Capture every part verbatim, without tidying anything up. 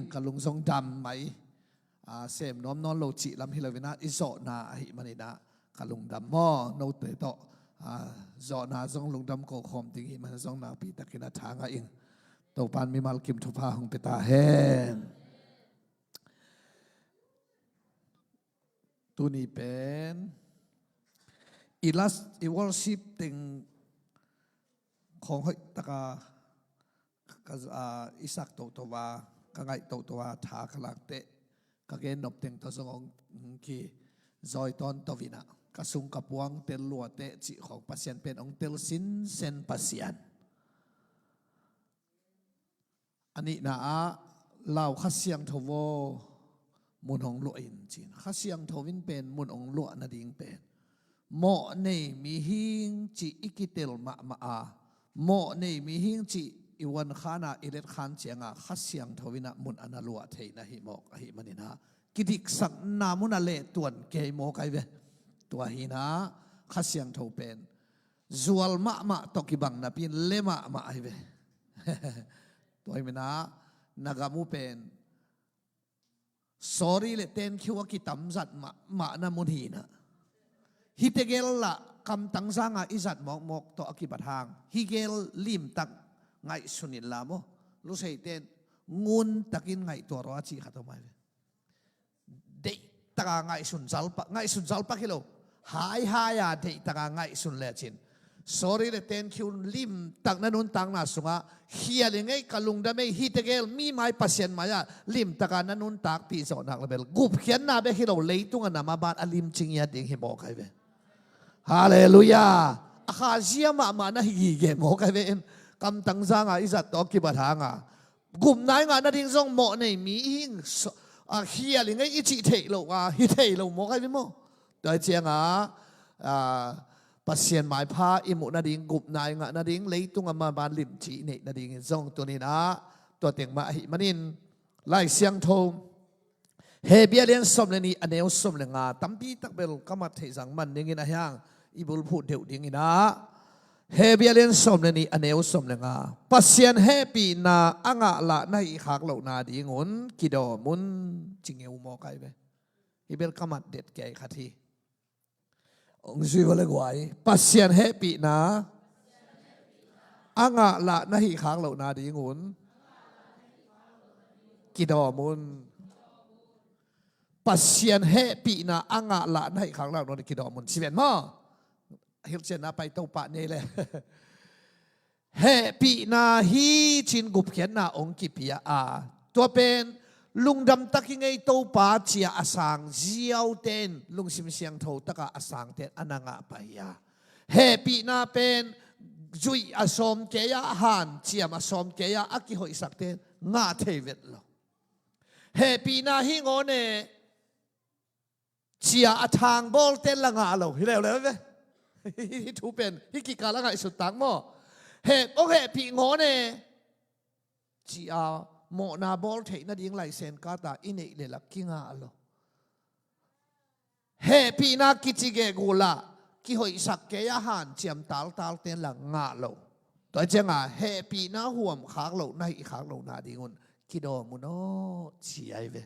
Ka lung zong dam mai, a, sem nuam nawn lo cih lam hi lo in ah, i zawhna ahih manin ah ka lungdam maw? Note tawh, a, zawhna zong lungdam ko khawm ding hih man zong nakpi takin a tha ngah ing. Topa'n mimal kim thupha hong pia ta hen. Tuni pen i las, i worship teng khawng hoih taka ka, a, i sak toto a, ka ngaih toto a, tha ka lak teh, ka gen nop teng tawh zong hong kizawi tawnto in ah, ka sung ka puang tel lua teh cih khawng Pasian pen hong tel sinsen Pasian. A nihna ah, lau Kha Siangtho aw, mun hong luah in ci-in, Kha Siangtho in pen mun hong luah nading pen mawh nei mihing cih i kitel mahmah a, mawh nei mihing cih i uankhan a, i letkhan ciang a, Kha Siangtho in ah mun a na luah theihna hi mawk ahih manin ah, kidiksakna mun a leh tuan kei mawk ahi ve. Tua hi in ah, Kha Siangtho pen zual mahmah tawh kibang napi in le mahmah ahi ve. Tua hi in ah, na gam uh pen sorry le thank you a kitamzat mahmah na mun hi in ah, hihte gel lah kamtang zang a i zat mawkmawk tawh a kibat hang, hih gel limtak ngaihsun inla maw, Lusei ten ngun takin ngaihtuah rawh a cih khat om ahi ve. Deihtak a ngaihsun zalpak, ngaihsun zalpak hi lo, haihai a deihtak a ngaihsun lecin, sorry le thank you limtak na nuntakna sungah, khial ing ei, ka lungdam ei, hihte gel mi mai, Pasian mai ah limtak a na nuntakpih zawh nak leh bel gupkhiatna bek hi lo, leitung a na maban a limci ngiat ding hi mawk ahi ve. Halleluiah. A khazia mahmah na hi gige mawk ahi ve in, kamtang zang a i zat tawh kibat hang a, gupna i ngah nading zong mawh nei mihing, so, a, khial ing ei i cih theih loh a, hi thei lo mawk ahi ve maw? Tua hi ciang a, a, Pasian maipha i muh nading, gupna i ngah nading, leitung a maban limci i neih nading in zong tuni in ah, tua teng mah ahih manin, Lai Siangtho Hebru a lian sawm le nih, a neu sawm le nga, tampi tak bel ka mat theih zang man dingin a hiang, i bulphuh deuh ding in ah, Hebru a lian sawm le nih, a neu sawm le nga, Pasian hehpihna a ngah lah na hih khak lohna dingun kidawm un, ci ngeu mawk ahi ve. Hih bel ka mat det kei khat hi. Hong zui vo le guai. Pasian hehpihna a ngah lah na hih khak lohna dingun kidawm un. Pasian hehpihna a ngah lah na hih khak lohna dingun kidawm un. Ci ven maw? Hilhcianna pai to pah ni ei le. Hehpihna hi ci-in gupkhiatna hong kipia a, tua pen lungdam tak ing ei Topa ci-a a sang ziaute in, lungsim siangtho tak a a sangte in a na ngah pah hi a, hehpihna pen zuih a sawm kei a, hanciam a sawm kei a a kihoihsakte in ngah thei vet lo. Hehpihna hi ngawn e ci-a a thangbawlte in la ngah lo hi leuleu ve. Hih thu pen hih kikal a ngaihsut tak maw? Heh, hong hehpih ngawn e ci-a mawhna bawl theih nading license card a i neih leh la kingah lo. Hehpihna kici geh guh lah kihoihsak kei a, hanciam taltalte in la ngah lo. Tua hi ciang a hehpihna huam khak loh na hih khak lohna dingun kidawm un aw ci ahi ve.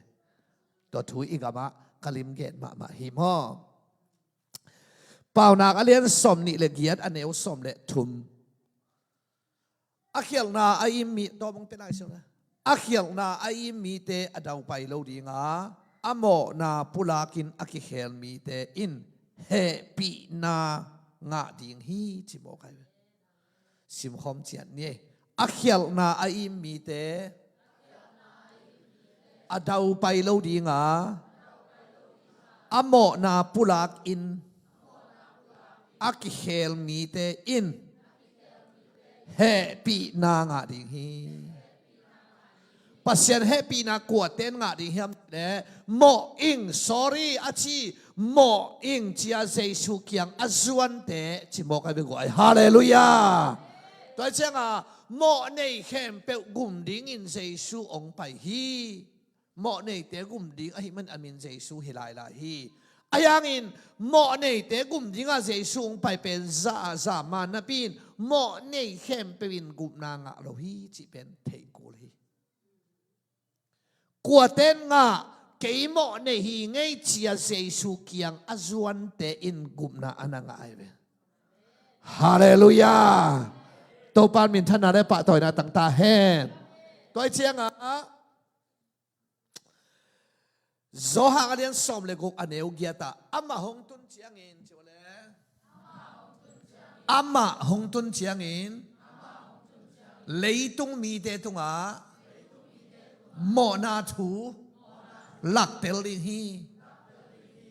Tua thu i gamah ka limgen mahmah hi maw? Paunak a lian sawm nih le giat, a neu sawm le thum. A khialhna a im mi, tua bang pen a i siang le. A khialhna a im mite a daupai lo ding a, a mawhna pulakin a kikhel mite in hehpihna ngah ding hi ci mawk ahi ve. Simkhawm ciat ni ei. A khialhna a im mite a daupai lo ding a, a mawhna pulakin a kikhel mite in hehpihna ngah ding hi. Pasian hehpihna kuate in ngah ding hiam cih leh, mawh ing, sorry a ci, mawh ing ci-a Jesu kiang a zuante ci mawk ahi ve guai. Halleluiah. Tua hi ciang a mawh nei khempeuh gum dingin Jesu hong pai hi. Mawh neite gum ding ahih man a min Jesu hi lailai hi. Ahi hangin mawh neite gum ding a Jesu hong pai pen za a za man napi in, mawh nei khempeuh in gupna ngah lo hi cih pen theih kul hi. Kuate in ngah, kei mawh nei hi ngei ci-a Jesu kiang a zuante in gupna a na ngah ahi ve. Halleluiah. Topa minthanna le pahtawina tang ta hen. Tua hi ciangah Johan a lian sawm le guk a neu giatah amah hong tun ciangin ci uh le, amah hong tun ciangin leitung mite tungah mawhna thu laktel ding hi.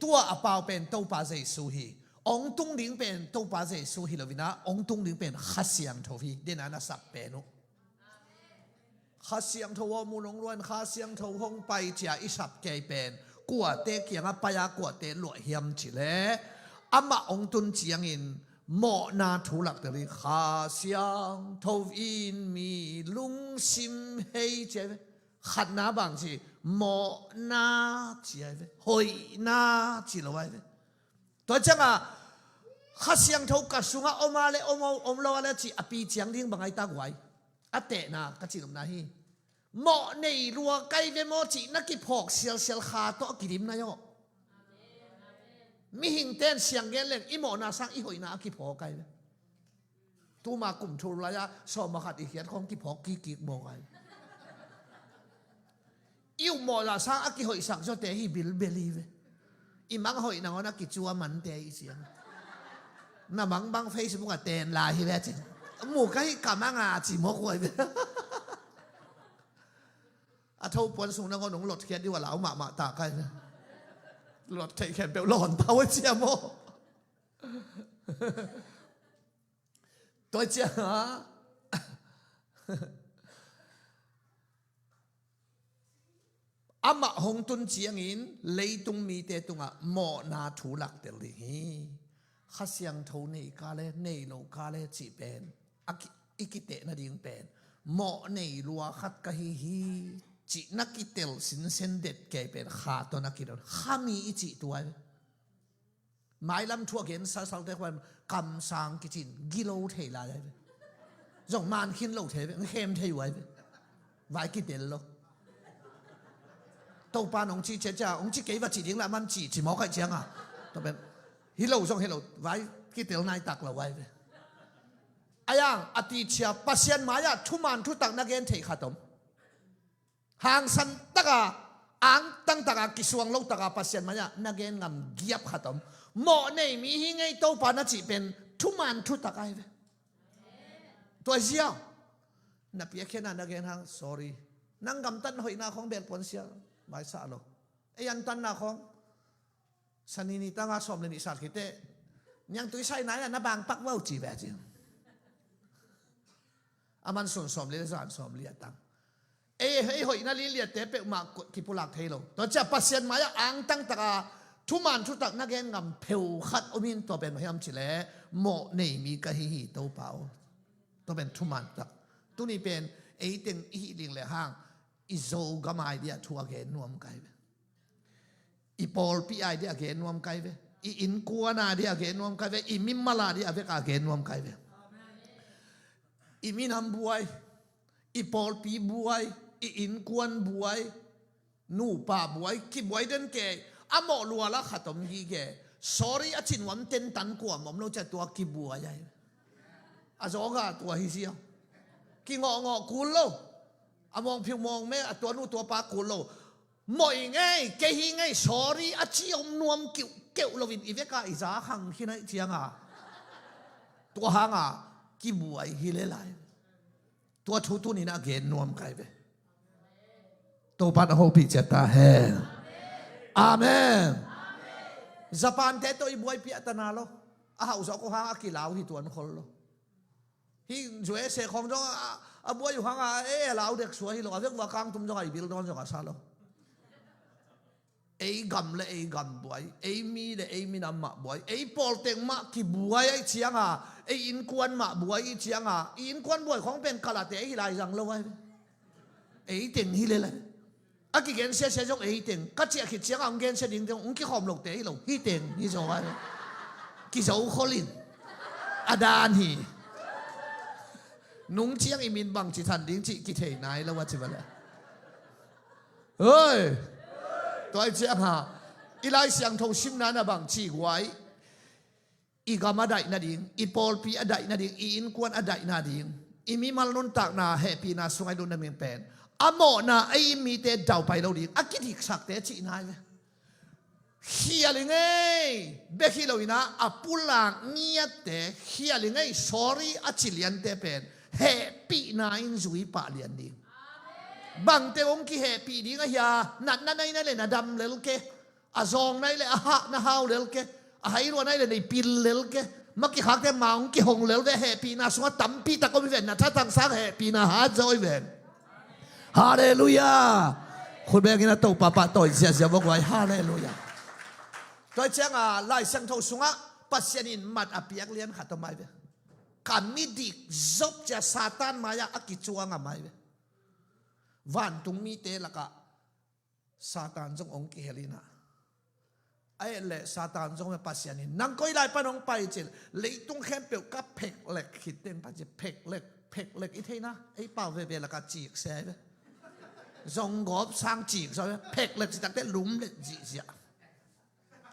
Tua a pau pen Topa Jesu hi. Hong tung ding pen Topa Jesu hi lo-in ah, hong tung ding pen Kha Siangtho hi. Dena na sap pen uh. Kha Siangtho aw, mun hong luan, Kha Siangtho hong pai ci-a i sap kei pen kuate kiangah pai-a kuate luah hiam ci le, amah hong tun ciangin mawhna thu laktel hi. Kha Siangtho in mi lungsim hei ci ahi ve. Khatna bang ci, mawhna ci ahi ve. Hoihna ci lo ahi ve. Tua ciangah Kha Siangtho ka sungah om a le om, om lo a le cih a pi ciang ding bang ai ta guai. A tehna ka cihnopna hi. Mawh nei lua kai ve maw cih na kiphawk sialsial Kha tawh a kidim na hi aw. Mihingte in siang gen leng i mawhna sang i hoihna a kiphawk kai ve. Tuma kum thum lai-ah sawm a khat i khiat khong kiphawk kikkik mawk ai. I upmawh lah sang a kihoihsak zawte hi bilbel hi ve. I mang hoih nangawn a kicua mante i ciang. Na mang bang Facebook ah ten lai hi ve cin. Mu ka hi ka mang a ci mawk huai ve. A tho puan sung nangawn hong lotkhiat dih uh a lau mahmah ta kai ve. Lot theih khempeuh lawn pau a cia maw? Tua ciangah amah hong tun ciangin leitung mite tungah mawhna thu laktel ding hi. Kha Siangtho nei ka le nei lo ka le cih pen a ki, i kiteh nading pen mawh nei lua khat ka hi hi cih na kitel sinsen det kei pen Kha tawh na kidon. Kha mi i cih tuai. Mailam thu a gen salsalte khuan kamsang kicin gilo thei lai ai ve. Zong man khin lo thei ve, khem thei uai ve. Vai kitel lo. Topa nong ci cia cia, ong ci kei va ci ding la man ci, ci mawk ai cianga. Tua pen hi lo zong hi lo, vai kitel nai tak lo ai ve. Ayang a ti cia Pasian mai-ah thuman thutak na gen thei khat om. Hangsan taka, angtang taka, kisuang lo taka Pasian mai-ah na gen ngam giap khat om. Mawh nei mi hi ngei Topa na cih pen thuman thutak ai ve. Tua ziau na piakkhiatna na gen hang sorry. Nang gamtat na hoihna khong belpuan sia maisa lo. Ei antanna khong Sani ni tanga sawm le nih sat khite niangtui sai nai-a na bangpak vau ci ve a ci. A man sun sawm le zan sawm liatang. Ei, ei hoihna liliatte peuhmah kipulak thei lo. Tua cia Pasian mai-ah angtang taka thuman thutak na gen ngam pheu khat om in tua pen mahiam ci le mawh nei mi ka hi hi Topa aw. Tua pen thuman tak. Tuni pen eiteng i hih ling le hang i Zogam ai dia thu a gen nuam kai ve. I pawlpi ai dia gen nuam kai ve. I innkuan ai dia gen nuam kai ve. I mimal ai dia vek a gen nuam kai ve. I minam buai, i pawlpi buai, i innkuan buai, nupa buai, kibuai den ke, a mawh luala khat om gige. Sorry a ci nuam ten tan kuam om lo cia tua kibuai ai. A zawga tua hi zia. Kingawhngawh kul lo. A mawngphiu mawngme a tua nu tua pa kul lo. Mawh i ngei, kei hi ngei, sorry a ci om nuam kiuhkeuh loin i veka i za khang khin aih cianga. Tua hanga kibuai hi le lai. Tua thu tunin a gen nuam kai ve. Topan a hopih ciat ta hen. Amen. Japan te tawh i buai piah ta na lo. A hauh zawk uh hang a kilau hi tuan khol lo. Hi U S A khawng zong a, a buai uh hanga e a lau dek sua hi lo, a vek vua kangtum zong a i bil dawn zong a sa lo. Ei gam le ei gam buai, ei mi le ei minam mah buai, ei pawlteng mah kibuai aih cianga, ei innkuan mah buai aih cianga, i innkuan buai khawng pen kalate ei hi lai zang lo ai. Ei teng hi le lai. A kigensiasia zong ei teng. Ka ciah khit cianga hong gensia ding teng hong kikhawm lote hi lo. Hi teng hi zaw ai. Kizo kholin. A dan hi. Nung ciang i min bang ci than ding cih kithei nai lo a ci va le. Hoi. Tua i ciang ha, i Lai Siangtho simna na bang ci guai, i gam a daih nading, i pawlpi a daih nading, i innkuan a daih nading, i mimal nuntakna hehpihna sungah i lut nading pen a mawhna a i mite daupai lo ding a kidiksakte cihna hi ve. Khial i ngei bek hi lo in ah, a pulak ngiatte, khial i ngei sorry a ci liante pen hehpihna in zui pah lian ding. Bangte hong kihehpih ding a hia? Natna nei na le na dam lel ke. A zawng nai le a hah na hau lel ke, a hailua nai le nei pil lel ke. Ma kikhakte ma hong kihong lel ve, hehpihna sungah tampi tak om hi ven, na thatang sang hehpihna hat zaw hi ven. Halleluiah. Khut bengin a Topa pahtawi ziahziah vok vai. Halleluiah. Tua hi ciangah Lai Siangtho sungah Pasian in mat a piak lian khat om ai ve. Ka midik Job cia Satan mai-ah a kicuang a mai ve. Vantung mite lakah Satan zong hong kihel in ah, a et leh Satan zong ve Pasian in, nang koi lai pan hong pai cil, leitung khempeuh ka pheklek khit teng pan cil, pheklek, pheklek i theihna, ei pau veve lakah cik se ai ve. Zong gawp sang cik se ai ve, pheklek citak teh lum let zihziah.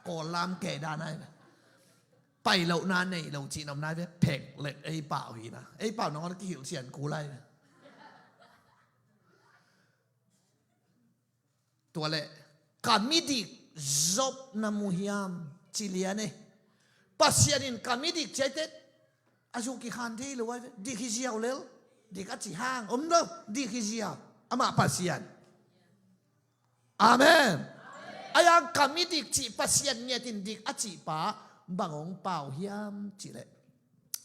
Kawl lam ke dan ai ve. Pai lohna nei lo cih nom nai ve, pheklek ei pau hi na. Ei pau nong kihilh sian kul ai ve. Tua leh, ka midik Job na mu hiam, ci lian e. Pasian in ka midik ciai teh a zu kikhan thei lo ai ve. Dik hi ziau lel, dik a ci hang om lo, dik hi ziau. Amah Pasian. Amen. Ai ang ka midik cih Pasian ngiat in dik a cih pa bang hong pau hiam cih leh,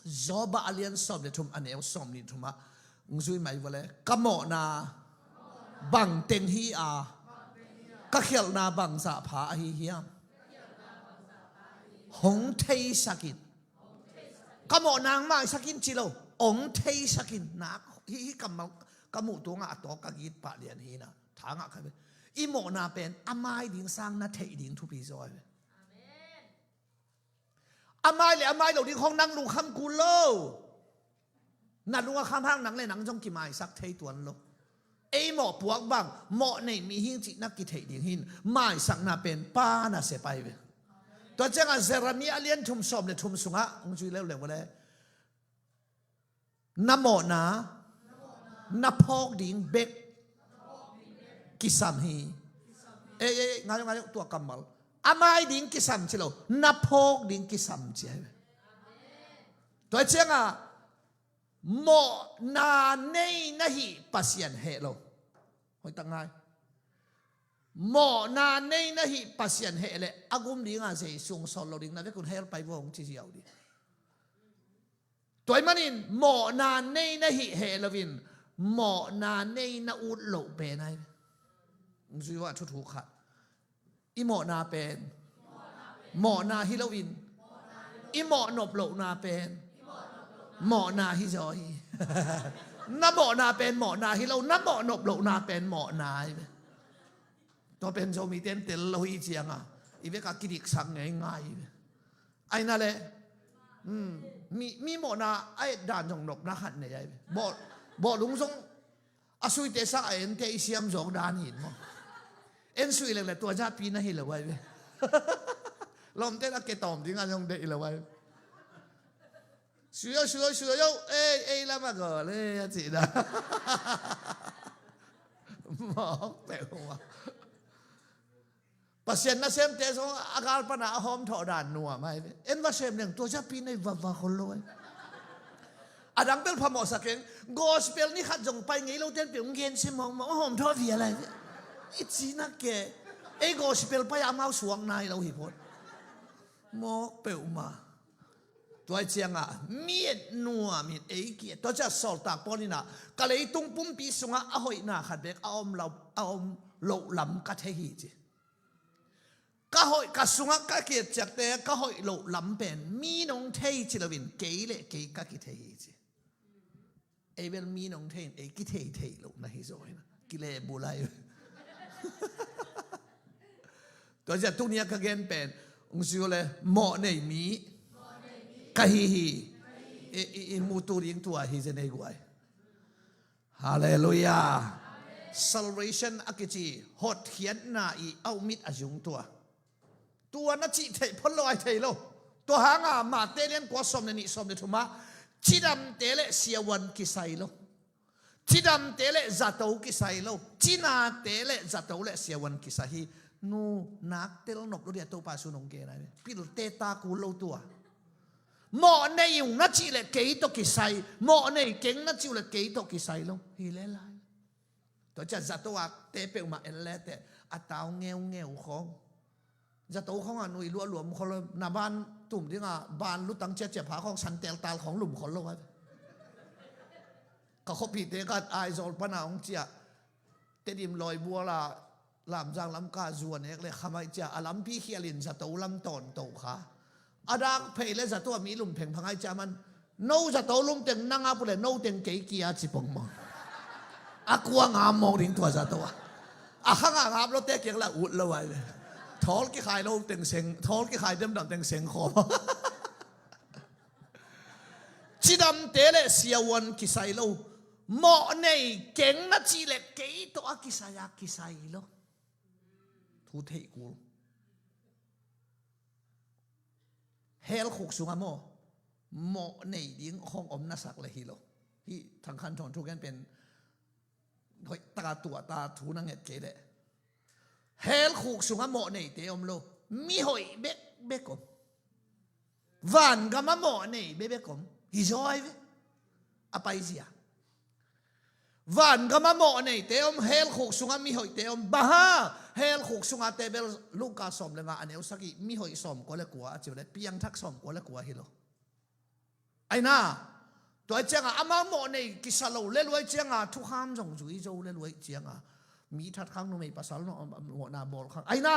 Job a lian sawm le thum a neu sawm nih thum ah hong zui mai vua leh, ka mawhna bang teng hi a, ka khialhna bang zah pha ahi hiam? Hong theisak in. Ka mawhna hong maisak in ci lo, hong theisak in. Nak hi, hi kammal ka muh tungah a tawk ka git pah lian hi na. Thangah ka ve. I mawhna pen a mai ding sang na theih ding thupi zaw ai ve. A mai le a mai lo ding khong nang lungkham kul lo. Na lung a kham hang nang le nang zong kimaisak thei tuan lo. Ei mawh puak bang, mawh nei mi hing cih na kitheih ding hin, maisakna pen Pa na se pai ve. Tua ciangah Jeremiah a lian thum sawm le thum sungah hong zui leuleu le, na mawhna na phawk ding bek kisam hi. Ei, ei, ei, ngai, ngai, tua kammal. A mai ding kisam ci lo, na phawk ding kisam ci ai ve. Tua ciangah mawhna nei na hih Pasian heh lo. Hoih tak ngai. Mawhna nei na hih Pasian heh leh a gum dingah Jesu hong sawl lo ding, na vekun hell pai vua hong ci ziau ding. Tua ahih manin mawhna nei na hih heh loin mawhna nei na ut loh pen ai. Hong zui vua thuthu khat. I mawhna pen mawhna hi loin, i mawh nop lohna pen mawhna hi zaw hi. Na mawhna pen mawhna hi lo, na mawh nop lohna pen mawhna hi ve. Tua pen Zomite in tel lo hi ciangah i vekah kidiksak ngeingai hi ve. Aina le, hmm, mi, mi mawhna a et dan zong nopna khat nei ai ve. Bawh, bawhlung zong a suite sang a ente i siam zawk dan hi in maw. En sui leng le tua zapi na hi lo ai ve. Lawmte na ke tawm ding a zong deih lo ai ve. Sui o, sui o, sui o, ei, ei lam a gawl e, a cih dan. Mawk peuh a. Pasian nasemte zong a gal pana a hawm thawh dan nuam ai ve. En va sem leng tua zapi nei vava khol lo ai. A dang bel phamawh sak keng, gospel ni khat zong pai ngei lo ten peuh hong gen se mawkmawk a hawm thawh vial ai ve. I cihna ke, ei gospel pai a amau suak nai lo hi phot. Mawk peuhmah. Tua ciangah mi et nuam in ei ki et. Tua ciah sawltak Paul in ah, ka leitung pumpi sungah a hoihna khat bek a om lo, a om loh lam ka thei hi ci. Ka hoih, ka sungah ka kiet ciakte ka hoih loh lam pen mi nong thei ci loin kei le kei ka kithei hi ci. Ei bel mi nong thei in ei kithei thei loh na hi zaw hi na. Kile bulai. Tua ciah tunia ka gen pen hong zui le mawh nei mi ka hi hi. I, i, i mutu ding tua hi zen ei guai. Halleluiah. Salvation a kici hotkhiatna i a um it a zung tua. Tua na cih theih phot lo ai thei lo. Tua hanga Mate lian kua sawm le nih sawm le thum ah cidamte le siavuan kisai lo. Cidamte le zato kisai lo. Cinate le zato le siavuan kisai hi. Nu nak tel nop lo dia Topa su nong gen ai. Pilte ta kul lo tua. Mawh nei ung na cih le kei tawh kisai. Mawh nei keng na cih le kei tawh kisai lo. Hi le lai. Tua ciah zato a te peuhmah en le teh a tau ngeungeu khawng. Zato khawngah nui luah luam khol lo, na ban tum dingah ban lutang ciacia pha khawng santel tal khawng lum khol lo ai. Ka khuapite khat Aizawl pana hong ciah Tedim lawibuala Lamzang lam ka zuan ek le khamai ciah a lampi khialin zato lam tawnto kha. A dak phei le zato a mi lum phengphang ai ciah man no zato lum teng nang a pule no teng kei kia ci pong mawng. A kua ngam mawng ding tua zato a. A khanga ngap lo te kiang la ut lo ai le. Thawl kikhai lo teng seng, thawl kikhai demdam teng seng khawm. Cidamte le siavuan kisai lo. Mawh nei keng na cih le kei tawh a kisai a kisai lo. Thu theih kul. Hell khuk sungah maw mawh nei ding hong om na sak le hi lo. Hih thangkhan thawn thu gen pen hoih taka tuah ta thu na nget kei leh. Hell khuk sungah mawh neite om lo. Mi hoih bekbek om. Vangam a mawh nei bekbek om. Hi zaw ai ve. A paizia. Vangam a mawh neite om, hell khuk sungah mi hoihte om. Baha hell khuk sungah te bel Luka sawm le nga a neu sagih mi hoih sawm kua le kua a ci le piangthak sawm kua le kua hi lo. Aina tua ciangah amau mawh nei kisa lo le luai ciangah thukham zong zui zo le luai ciangah mi thatkhang numei pasal no mawhna bawlkhang aina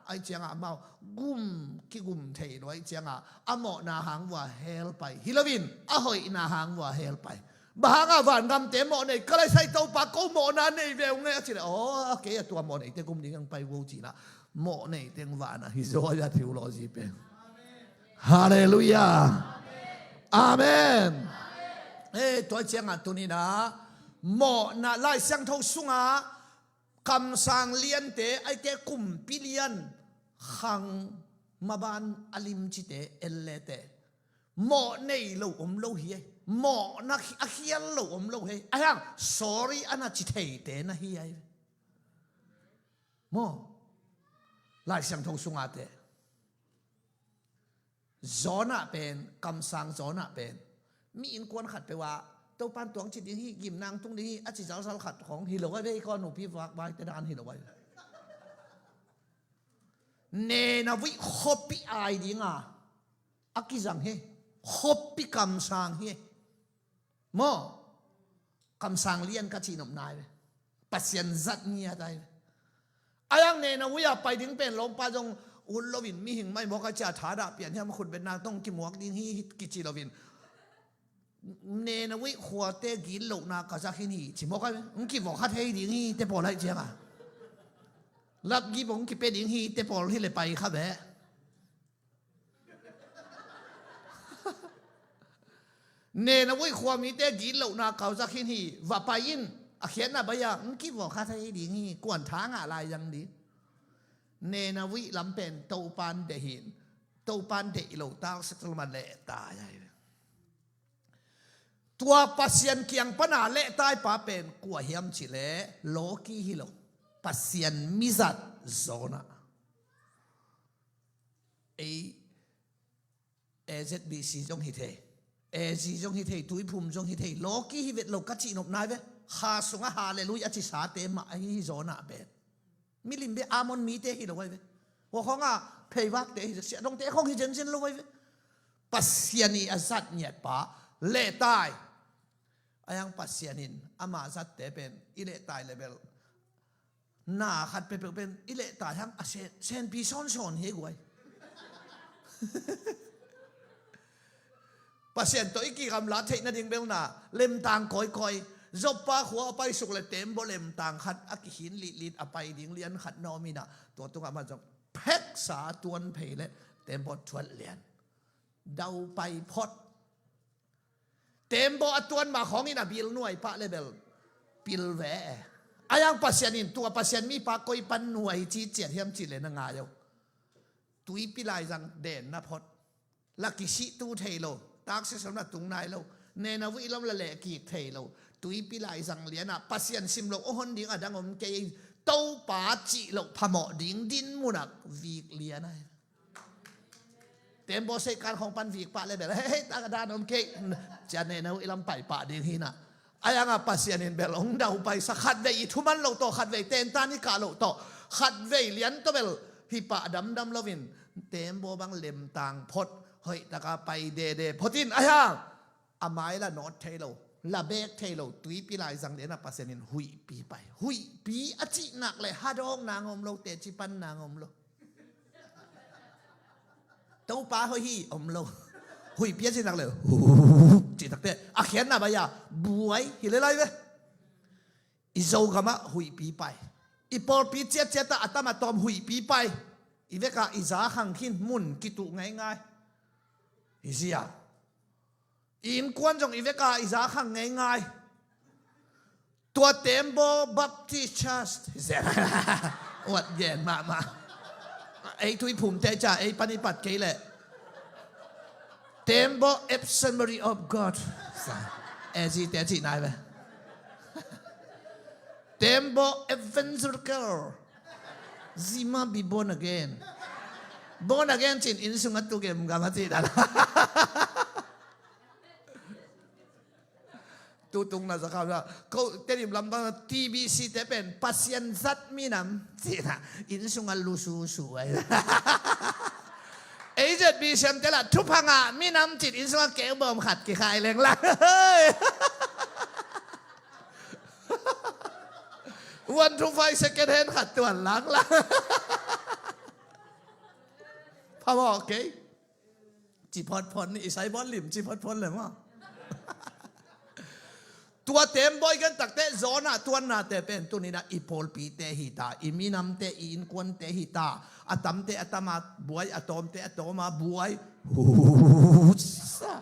ai ciangah amau gum kigum thei luai ciangah a mawhna hang vua hell pai hi loin a hoihna hang vua hell pai. Bang hangah vangamte mawh nei ka lai sai Topa ko mawhna nei ve ung e a ci le aw a kei a tua mawh neite gum ding ang pai vo ci la mawh neite ang vana hi zaw a theology pen. Halleluiah. Amen. Eh, tua ciangah tuninah mawhna Lai Siangtho sungah kamsang liante aite kumpi lian khang maban a limcite ellete mawh nei lo om lo hi ei. Mawhna a khial lo om lo hi ei. Ahiang sorry ana ci theite na hi ei. Maw Lai Siangtho sungate Jonah pen kamsang Jonah pen mi innkuan khat peuh ah Topan tuang ci ding hi gimnang tung ding hi a ci zalzal khat khawng hi lo a vei kua nupi vak vaite dan hi lo a. Nena vuih khuapi ai dinga a kizang hi. Khuapi kamsang hi. Maw kamsang lian ka cihnop nai ve. Pasian zat ngiat ai ve. Ayang nena uia pai ding pen lawmpa zong un loin mihing mai mawk a cia thadah pian hiam khutbetna tong kimuak ding hi kici loin nena uih khuate gitlohna ka zak hin hi ci mawk ai ve. Ng kivawk khat hei ding hi te pawl aih cianga lapgi bong kipe ding hi te pawl hi le pai kha ve. Nena vuih khuamite gitlohna kauzak hin hi va pai in a khiatna baia ng kivawk kha thei ding hi kuan tha ngah lai zang ding. Nena vuih lampen Topan deih hin Topan deih lo tak settlement leh tai ai. Tua Pasian kiang pana leh tai pa pen kua hiam cih leh lawki hi lo. Pasian mizat Jonah. Ei A Z B C zong hi thei. A Z zong hi thei, tuiphum zong hi thei. Lawki hi vet lo ka cihnop nai ve. Kha sungah halleluiah a cisate mah ahi hi Jonah pen. Milim ve Ammon mite hi lo ai ve. Hua khawngah pheivakte hi siah dongte khawng hi zenzen lo ai ve. Pasian i a zat ngiat pa lehtai. Ayang Pasian in ama zatte pen i lehtai lebel na khat peuhpeuh pen i lehtai hang a sen, senpi sawnsawn hi guai. Pasian tawh i kigamla theih nading belna lemtang kawikawi. Joppa khua a paisuk le tembaw lemtang khat a kikhin litlit a pai ding lian khat na om inah tua tungah man zong pheksa a tuan phei le tembaw thuat lian dau pai phot. Tembaw a tuan mah khawngin a bil nuai pah le bel pil ve e. Ahi hang Pasian in tua Pasian mipa koi pan nuai ci ciat hiam cih leh na ngai uh. Tuipi laizang den na phot. La kisih tu thei lo. Taksi sam la tung nai lo. Nena vuih lam la leh kik thei lo. Tuipi laizang lianah Pasian sim lo aw hon ding a dang om kei. Topa cih lo phamawh ding din munah vik lian ahi. Tembaw sei kan khong pan vik pah le bel hei hei tak a dan om kei. Cia nena vuih lam pai pah ding hinah. Ahi hangah Pasian in bel hong daupai sa khatvei i thuman loh tawh, khatvei tentan i kah loh tawh, khatvei lian tawh bel hipah damdam loin tembaw bang lemtang phot, hoihtaka pai dede phot in ahi hang a mai la nawt thei lo, la beek thei lo, tuipi laizang lianah Pasian in huihpi pai. Huihpi a cih nak le hadawk nang om lo, teci pan nang om lo. Topa hoih hi om lo. Huihpi a cih nak le cih takte a khiatna bai a buai hi le lai ve. I Zogamah huihpi pai. I pawlpi ciatciat ah a tam a tawm huihpi pai. I veka i za khang khin mun kituh ngaingai. Hi zia. I innkuan zong i veka i za khang ngaingai. Tua Tembaw Baptist Church. Uat gen mahmah. Ei Tuiphumte ca ei pan i pat kei leh Tembaw Assembly of God. Sa. Ezi te cih nai ve. Tembaw Evangelical. Zima be born again. Born again cin inn sungah tu gemgam a cih dan. Tutung na zakau na ko Tedim lam bang T B C te pen Pasian zat minam cina inn sungah lususu ai. A Z B C M te lah thupha ngah minam cin inn sungah keu bawm khat kikhai leng lang. One two five second hand khat tuan lang lang. Phamawh kei. Ci photphot ni, i sai bawl lim ci photphot le maw. Tua tembaw i gen takte Jonah tuannate pen tuninah i pawlpite hita, i minamte, i innkuante hita, a tamte a tama buai, a tawmte a tawma buai. Husa.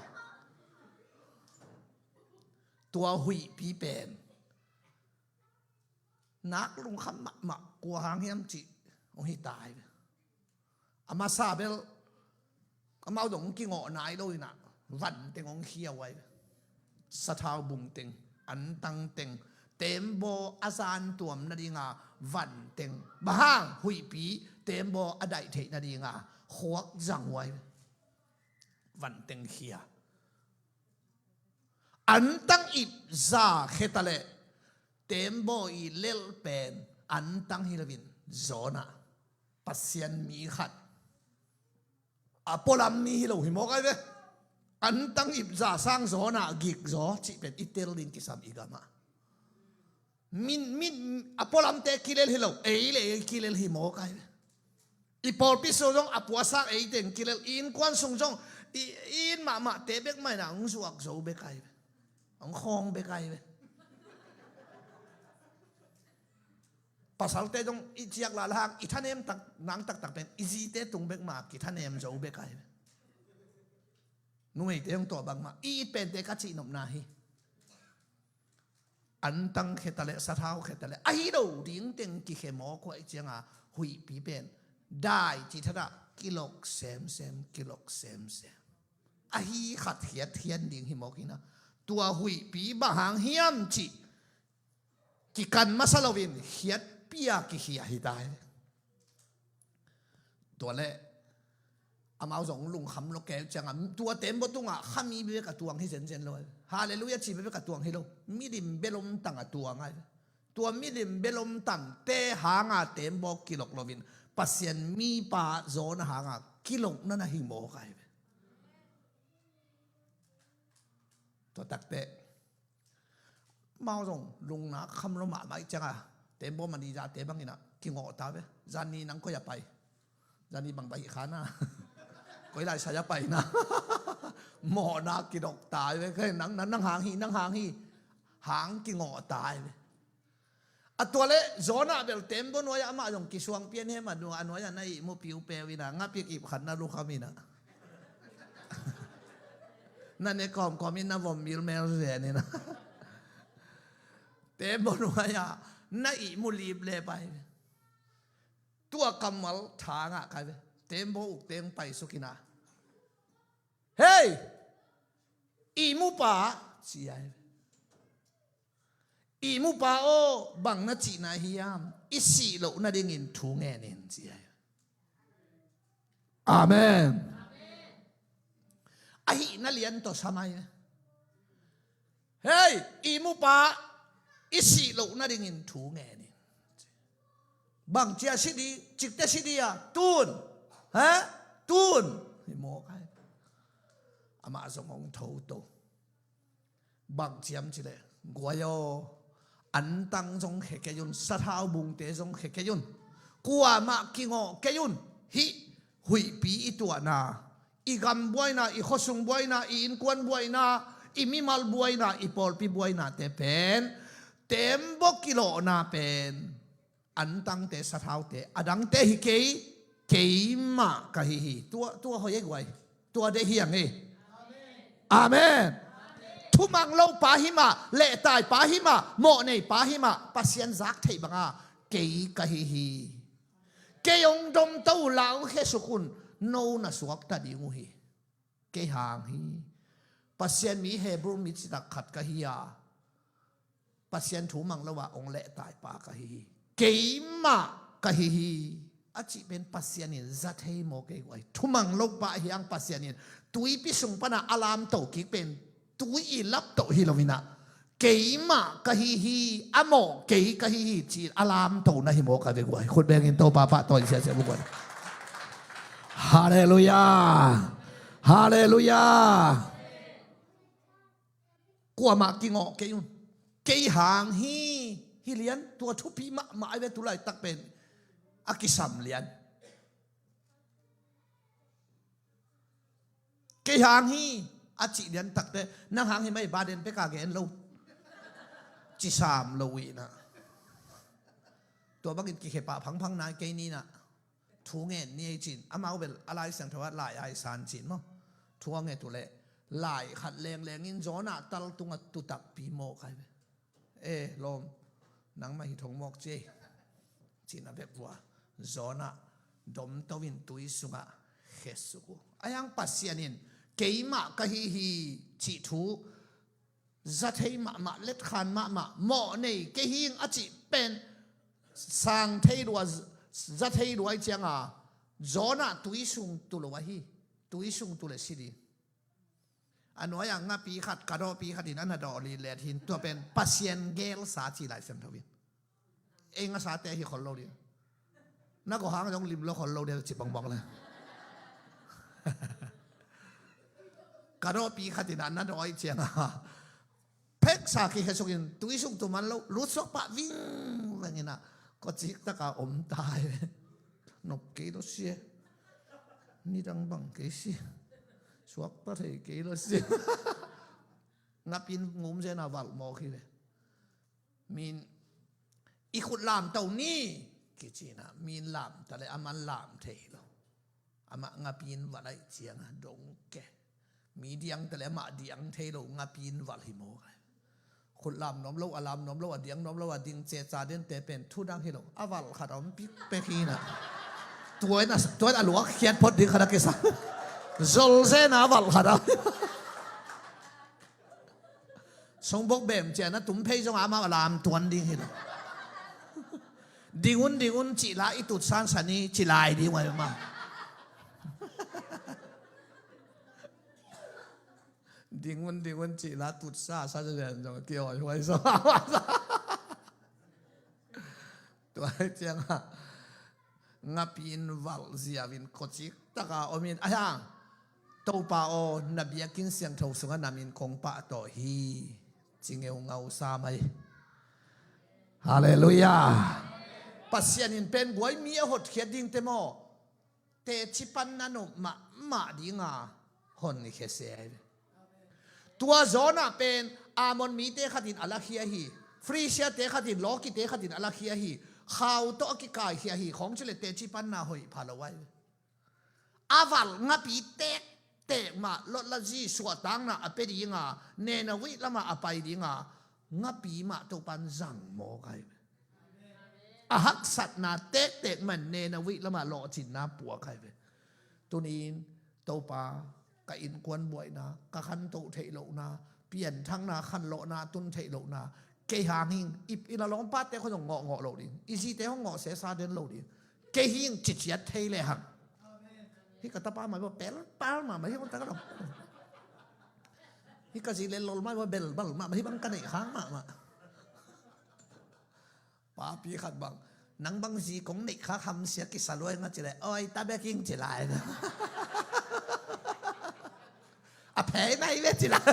Tua huihpi pen nak lungkham mahmah kua hang hiam cih hong hita hi ve. A masa bel amau dong hong kingawh nai lo inah vanteng hong khia uh ai ve. Sathau bungteng, antangteng, tembaw a zantuam nadinga vanteng, bang hang huihpi tembaw a daih theih nadinga khuak zang uh ai ve. Vanteng khia. Antang ip za kheta le tembaw i lelh pen antang hi loin Jonah, Pasian mi khat, a pualam mi hi lo hi mawk ai ve. Antang ip za sang Jonah gik zaw cih pen i tel ding kisam i gamah. Min, min, a pualamte kilel hi lo, ei le ei kilel hi mawk ai ve. I pawlpi sung zong a puasak eiteng kilel, i innkuan sung zong i, i inn mahmahte bek mah inah hong zuak zo bek ai ve. Hong khawng bek ai ve. Pasalte zong i ciak lala hang i thanem tak nang taktak pen i zite tung bek mah kithanem zo bek ai ve. Numeite hong tuah bangmah i it pente ka cihnopna hi. Antang kheta le sathau kheta le ahi lo dingteng kikhe mawk uh ahih cianga huihpi pen dai cih thadah kilok semsem, kilok semsem. Ahi khat khiat hian ding hi mawk hinah tua huihpi bang hang hiam cih kikan masa loin khiatpia kikhia hi ta hi. Tua le amau zong lungkham lo keu cianga tua tembaw tungah khami bek a tuang hi zenzen lo. Halleluiah ci bek a tuang hi lo. Milim belom tang a tuang ai. Tua milim belom tangte hanga tembaw kilok loin Pasian mipa Jonah hanga kilokna na hi mawk ai. Tua takte amau zong lungnak kham lo mahmah ih cianga tembaw mani zate banginah kingawh ta ve. Zani nang koi a pai? Zani bang bai khana koi lai sai a paina mawhna kidok ta ve. Nang, nang, nang hang hi, nang hang hi. Hang kingawh ta ve. A tua le Jonah bel tembaw nuai-ah amah zong kisuang pian hem a nuai-ah na ihmu piupeu inah ngapik ip khat na lukham inah na ne kawmkawm in na vom milmel zen inah tembaw nuai-ah Na ihmu lip le pai ve. Tua kammal tha ngah kai ve. Tembaw uk teng pai suk ina. Hei! Ihmu pa, ci ai ve. Ihmu pa aw, bang na cihna hiam? I sih loh nadingin thu ngen in, ci ai. Amen. Ahihna lian tawh sam ai. Hei, ihmu pa, i sih loh nadingin thu ngen in. Bang cia si di, cikte si di a, tun. Ha? Tun. Hi mawk ai. Amah zong hong thoto. Bang ciam cileh, guai aw, antang zong khia kei un, sathau bungte zong khia kei un, kuamah kingawh kei un. Hih huihpi i tuahna, i gam buaina, i khuasung buaina, i innkuan buaina, i mimal buaina, i pawlpi buainate pen tembaw kilawhna pen antangte, sathaute, adangte hi kei, keimah ka hi hi. Tua, tua hoih e guai. Tua deih hi ang e. Amen. Thumang lo pa hi mah, lehtai pa hi mah, mawhnei pa hi mah, Pasian zak theih banga kei ka hi hi. Kei hong domto uh, la hong khesuk un, no na suakta ding uh hi. Kei hang hi. Pasian mi, Hebrew mi citak khat ka hi a, Pasian thu mang lo a hong lehtai pa ka hi hi. Keimah ka hi hi, a cih pen Pasian in za thei maw kei guai? Thumang lo pa hi ang Pasian in tuipi sung pana a lamto kik pen tui i laptoh hi lo inah, keimah ka hi hi, a mawh kei ka hi hi ci-in a lamto na hi maw ka ve guai? Khut bengin Topa pahtawi siasia bu guai. Halleluiah. Halleluiah. Kuamah kingawh kei un. Kei hang hi. Hi lian, tua thupi mahmah ai ve, tulaitak pen a kisam lian. Kei hang hi, a cih lian takte, nang hang hi mai, baden peka gen lo. Cisam lo uh inah. Tua bangin kikhepah phangphang nai kei ninah. Thu ngen ni ei cin. Amau bel a Lai Siangtho ah lai ai san cin maw? Thu a nget uh leh lai khat lengleng in Jonah tal tungah tu takpi mawk ai ve. E lawm, nangmah hi thong mawk ci ei, cin a bek vua. Jonah domto in tui sungah khesuk uh. A hiang Pasian in keimah ka hi hi cih thu za thei mahmah, letkhan mahmah, mawh nei kei hing a cih pen sang thei lua, za thei lua i cianga Jonah tui sung tu lo ahi. Tui sung tu le si ding. A nuai-ah ngapi khat, ka dawhpi khat in a na dawh lillet hin, tua pen Pasian gelsa ci Lai Siangtho in. Ei ngasate hi khol lo ding. Na kawhang zong lim lo khol lo ding ci bangbang le. Ka dawhpi khat in a na dawh i cianga pheksa kikhesuk in tui sung tu man lo, lutsuak pah vingveng inah kawcik taka om ta hi. Nop kei lo si e. Nidang bang kei si. Suak pah thei kei lo si. Ngapin ngum zena valh mawk hi ve. Min i khut lamto ni kici inah, min lamta le aman lam thei lo. Amah ngapin valh aih cianga dong ke. Mi diangta le amah diang thei lo, ngapin valh hi mawk ai. Khut lam nuam lo, a lam nuam lo, a diang nuam lo, a ding ceca dente pen thudang hi lo. A valh khat a om pikpek hi inah. Tua in a, tua in a luak khiat phot ding khat a kisa. Zol zena a valh khat a. Songbok bem cia na tum phei zong amah a lam tuan ding hi lo. Ding un, ding un cih la i tut sansan i ci lai ding uh ai mah. Ding un, ding un cih la tut sa sa zong kiawi huai zong. Tua ciangah ngapi in valh ziauin kawcik taka om in, a hiang, Topa aw, na biakinn siangtho sungah na min kong pahtawh hi, ci ngeungau sa mai. Halleluiah. Pasian in pen guai mi a hotkhiat dingte maw, teci panna nop mahmah dinga honkhia se ahi ve. Tua Jonah pen Ammon mite khatin a lakhia hi. Phoeniciate khatin, Lawkite khatin a lakhia hi. Khau tawh a kikaikhia hi. Khawng cileh teci panna hoih pha lo ahi ve. A valh ngapi tektek mah, lotlazi suahtakna a pia dinga, Nineveh lamah a pai dinga, ngapi mah Topan zang mawk ahi ve. a haksatna tektek man Nineveh lamah lawhcinna puak ahi ve. Tuni-in Topa, ka innkuan buaina, ka khantoh theih lohna, pianthakna, khanlawhna tun theih lohna, kei hang hing, i, i lalawmpate khawng zong ngawhngawh lo ding, i zite khawng ngawh sesa den lo ding, kei hing ciciat thei lehang. Hih ka tapa mah bel pelpal mahmah, hih ka ta ka lo. Hih ka zi le lol mah bel bal mahmah, hih bang ka neih khang mahmah. Papi khat bang, nang bang zi kong neih kha hamsia kisa luai nga ci leh, oi, ta bek ing ci lai na. A phei nai ve ci lai.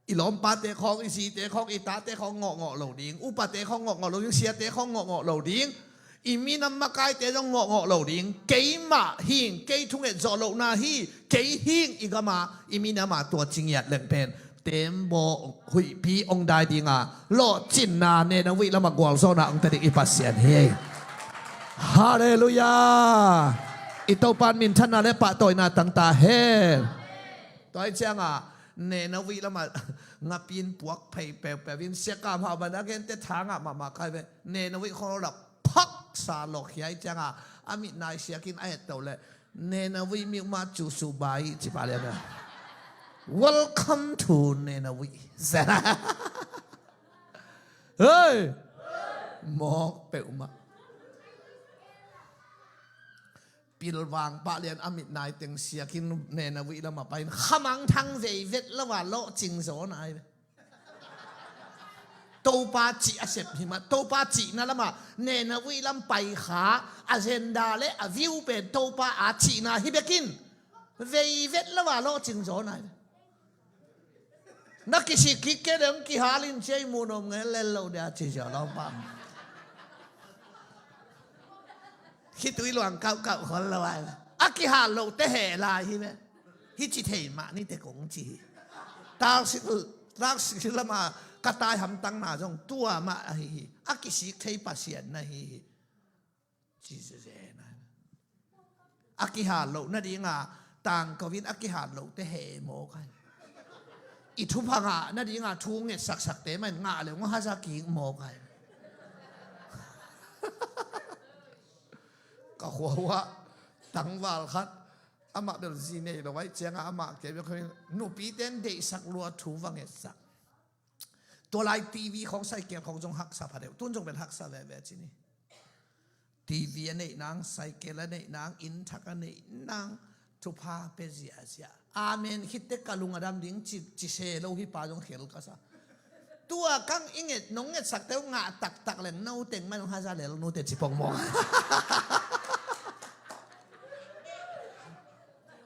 I lawmpate khawng, i zite khawng, i tate khawng ngawhngawh lo ding, upate khawng ngawhngawh lo ding, siate khawng ngawhngawh lo ding, i minam makaite zong ngawhngawh lo ding, keimah hing, kei thunget zawh lohna hi, kei hing i gama, i minama tua cingiat leng pen tembaw huihpi hong dai dinga lawhcinna Nineveh lamah gualzawhna hong pia ding i Pasian hi. Halleluiah. I Topa in minthanna le pahtawina tang ta hen. Tua hi cianga Nineveh lamah ngapi in puak phei peupeu in siakam hau ban a gente thangah mahmah kai ve. Nineveh khawng lo la phaksa lawk hi ai cianga a mit nai siakin a etto le Nineveh miuh mah cu su bai ci pah lian a. Welcome to Nineveh. Hei! Mawk peuhmah. Pilvang pah lian a mit nai teng siakin Nineveh lamah pai in khamang thang vei vet lo a lawhcing zaw nai ve. Topa cih a sep hi mah, Topa cihna lamah Nineveh lam pai kha, agenda le a view pen Topa a cihna hi bekin vei vet lo a lawhcing zaw nai ve. Na kisik kik kei deng kihal in cia i mu nuam ngen lel lo dia ci zia lo pa. Khitui luang kauhkauh khol lo ai. A kihal lo te heh lai hi ve. Hi ci thei mah ni te kong ci hi. Taksik, taksik lama ka tai hamtang na zong tua mah ahi hi. A kisik thei Pasian na hi hi. Ci zia zia na. A kihal loh nadinga tangko in a kihal loh te he maw kai. I thupha ngah nadinga thu ngetsaksakte man ngah le ngah haza kik maw kai. Ka khua uh ah tangval khat amah bel zi nei lo ai cianga amah kei bel khamin nupite in deihsak lua thu va ngetsak. Tua lai TV khawng cycle khawng zong haksa pha deuh. Tun zong bel haksa veve ci ni. TV a neih nang, cycle a neih nang, inn thak a neih nang, thupha pe ziahziah. Amen khit teh ka lung a dam ding ci, ci se lo hi pa zong khel ka sa. Tua kang i nget, nong ngetsak teuh ngah taktak leng no teng man hong haza lel nute ci pongmawng.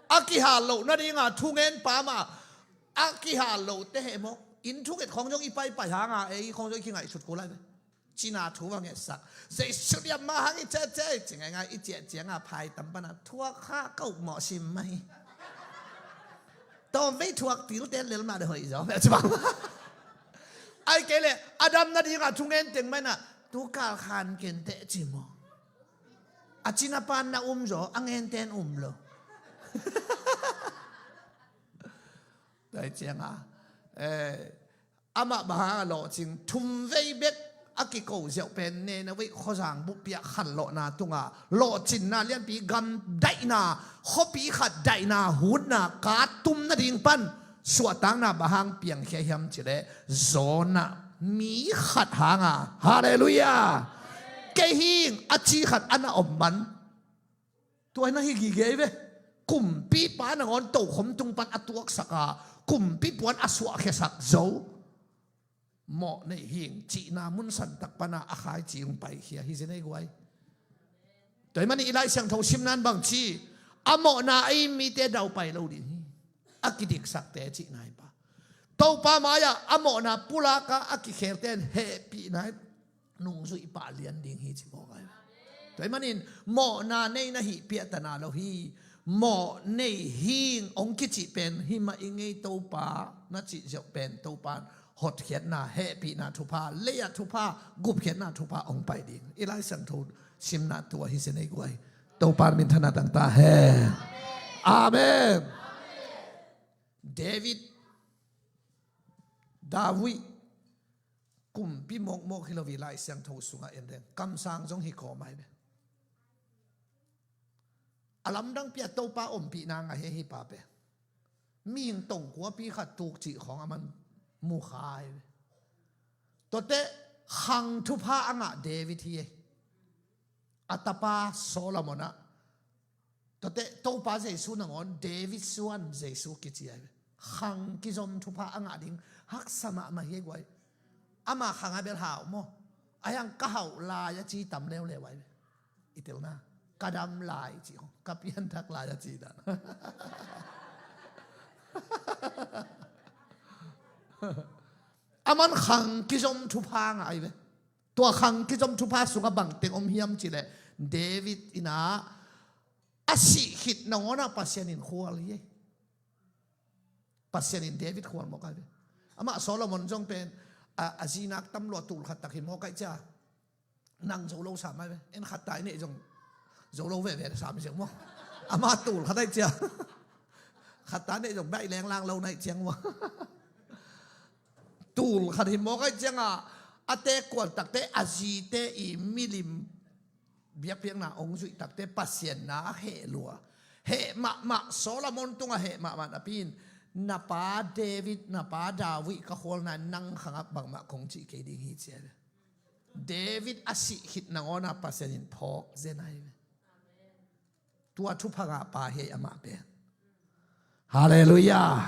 A kihal loh nadinga thungen pa mah a kihal loh te he maw? Inn thunget khawng zong i paipai hanga ei khawng zong i kingaihsut kul ai ve. Cina thu va ngetsak. Jesu liam mah hang i cece ci ngaingai i ciah cianga phai tam pana thuak kha ka ukmawh sim mah hi. Tawm vei thuak tilte lel mah de hoih zaw meh ci bang. Ai kei le a dam nadinga thungen teng maina tu kal khan ken teh ci maw? A cina pan na um zaw a ngenten um lo. Tua hi cianga eh, amah bang hanga lawhcing thum vei bek a kiko ziauh pen Nineveh khuazang buhpiah khanlawhna tunga lawhcinna lianpi gamdaihna khuapi khat daihna hutna kattum nading pan suahtakna bang hang piangkhia hiam cileh Jonah mi khat hanga. Halleluiah. Kei hing a ci khat a na om man. Tua hi na hi gige hi ve. Kumpipa nangawn tokhom tung pan a tuaksaka kumpi puan a suahkhiasak zo. Mawh neih hing cihna mun santak pana a khaici hong paikhia hi zi nei guai. Tua hi mani i Lai Siangtho simnan bang ci a mawhna a i mite daupai lo ding hi. A kidiksakte cihna hi pa. Topa mai-ah a mawhna pulaka a kikhelte in hehpihna hi. Nungzuih pah lian ding hi ci mawk ai. Tua hi manin mawhna nei na hih piahtana lo hi. Mawh nei hing hong kicih pen himah i ngei Topa na cih ziauh pen Topa hotkhiatna hehpihna thupha leiah thupha gupkhiatna thupha hong pai ding. I Lai Siangtho simna tua hi sia nei guai. Topa minthanna tangta hen. Amen. David David Kumpi mawkmawk hi lo hi, Lai Siangtho sungah en leng kamsang zong hi kawm ai ve. A lamdang pi a Topa ompihna ngah hi, hi pa pen mihing tongkuapi khat tuk cih khawng a man mu kha ai ve. Tuate khang thupha a ngah David hi ei. A tapa Solomon ah, tuate Topa Jesu nangawn David suan Jesu kici ai ve. Khang kizom thupha a ngah ding haksa mahmah hi ei guai. Ama khang a bel hau maw? A hiang ka hauh lai a ci tam leuleu ai ve. I telna, ka dam lai ci hong, ka pianthak lai a ci dan. A man khang kizom thupha ngah ai ve. Tua khang kizom thupha sungah bangteng om hiam cileh, David inah a sih khit nangawnah Pasian in khual hi ei. Pasian in David khual mawk ai ve. Amah Solomon zong pen a, a zinak tam lua, tul khat tak hi mawk ai cia. Nang zo lo sam ai ve. En khatta i neih zong zo lo veve sam ziau maw? Amah tul khat ai cia. Khatta neih zong daih lenglang lo naih ciang maw? Tul khat hi mawk ai ciangah a tekuan takte a zite i milim biakpiakna ong zuih takte Pasian na a heh lua. Heh mahmah, Solomon tungah heh mahmah napi in, na pa David, na pa David ka khualna nang khangah bangmah kong cih kei ding hi ci ai ve. David a sih khit nangawna Pasian in phawk zen ai ve. Tua thupha ngah pa hi ei amah pen. Halleluiah.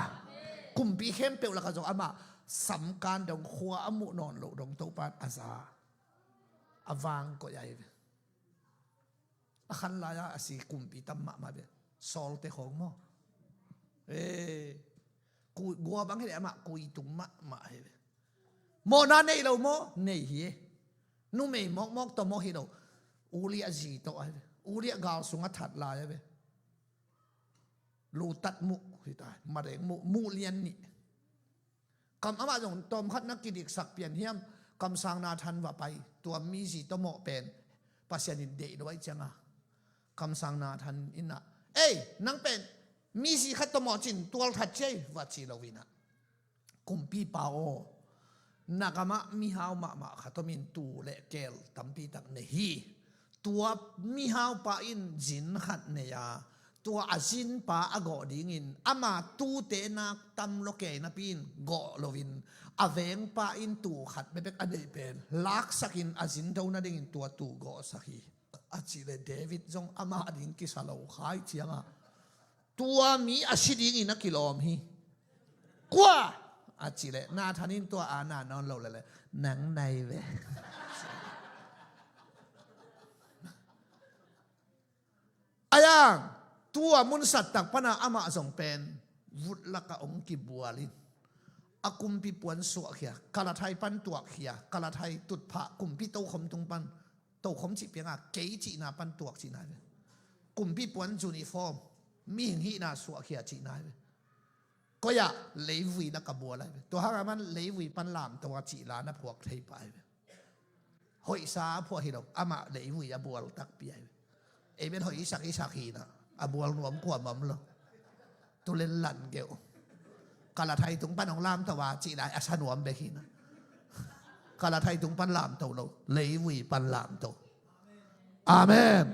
Kumpi khempeuh lakah zong amah samkan dong, khua a muh nawn loh dong Topa in a za, a vang koih ai ve. A khan lai-a a si kumpi tam mahmah ve. Sawlte khawng maw? Ee, gua bang hi leh amah kui tung mahmah hi ve. Mawhna nei lo maw? Nei hi e. Numei mawkmawk tawh maw hi lo. Uliah zi tawh ahi ve. Uliah gal sungah that lai ahi ve. Lutat muh hi ta, mareng muh, muh lian nih. Kam amah zong tawmkhat na kidiksak pian hiam, kamsang Nathan va pai, tua mi zi tawh mawh pen Pasian in deih lo ahi cianga, kamsang Nathan in ah, ei, nang pen mi zi khat tawh mawh cin tualthat ciai, va ci lo in ah. Kumpipa aw, na gamah mihau mahmah khat om in tuu le keel tampi tak nei hi. Tua mihaupa in zin khat nei a, tua a zinpa a gawh dingin ama tuute nak tam lua kei napi in gawh loin, a vengpa in tuu khat bekbek a neih pen laksakin a zin do nadingin tua tuu gawhsak hi. A cih leh David zong amah ding kisa lo khai ciangah, tua mi a si dingin a kilawm hi. Kua? A cih leh Nathan in tua a na nawn lo leh leh, nang nai ve. Ayang, tua munsat tak pana amah zong pen vut lakah ong kibual in, a kumpi puan suahkhia, kalathai pan tuakkhia, kalathai tutphah kumpi tokhom tung pan, tokhom cih pianga kei cihna pan tuak cihna hi ve. Kumpi puan uniform, mihing hihna suahkhia cihna hi ve. Koi-ah? Leivui lakah bual ahi ve. Tua hangah man leivui pan lamto a cihla na phuak thei pah ahi ve. Hoihsa a phuah hi lo, amah leivui a bual takpi ahi ve. Ei pen hoih isak isak hi na, a bual nuam kuamah om lo. Tulen lan geuh. Kalathai tung pan hong lamto a cih lai a sa nuam bek hi na. Kalathai tung pan lamto lo, leivui pan lamto. Amen.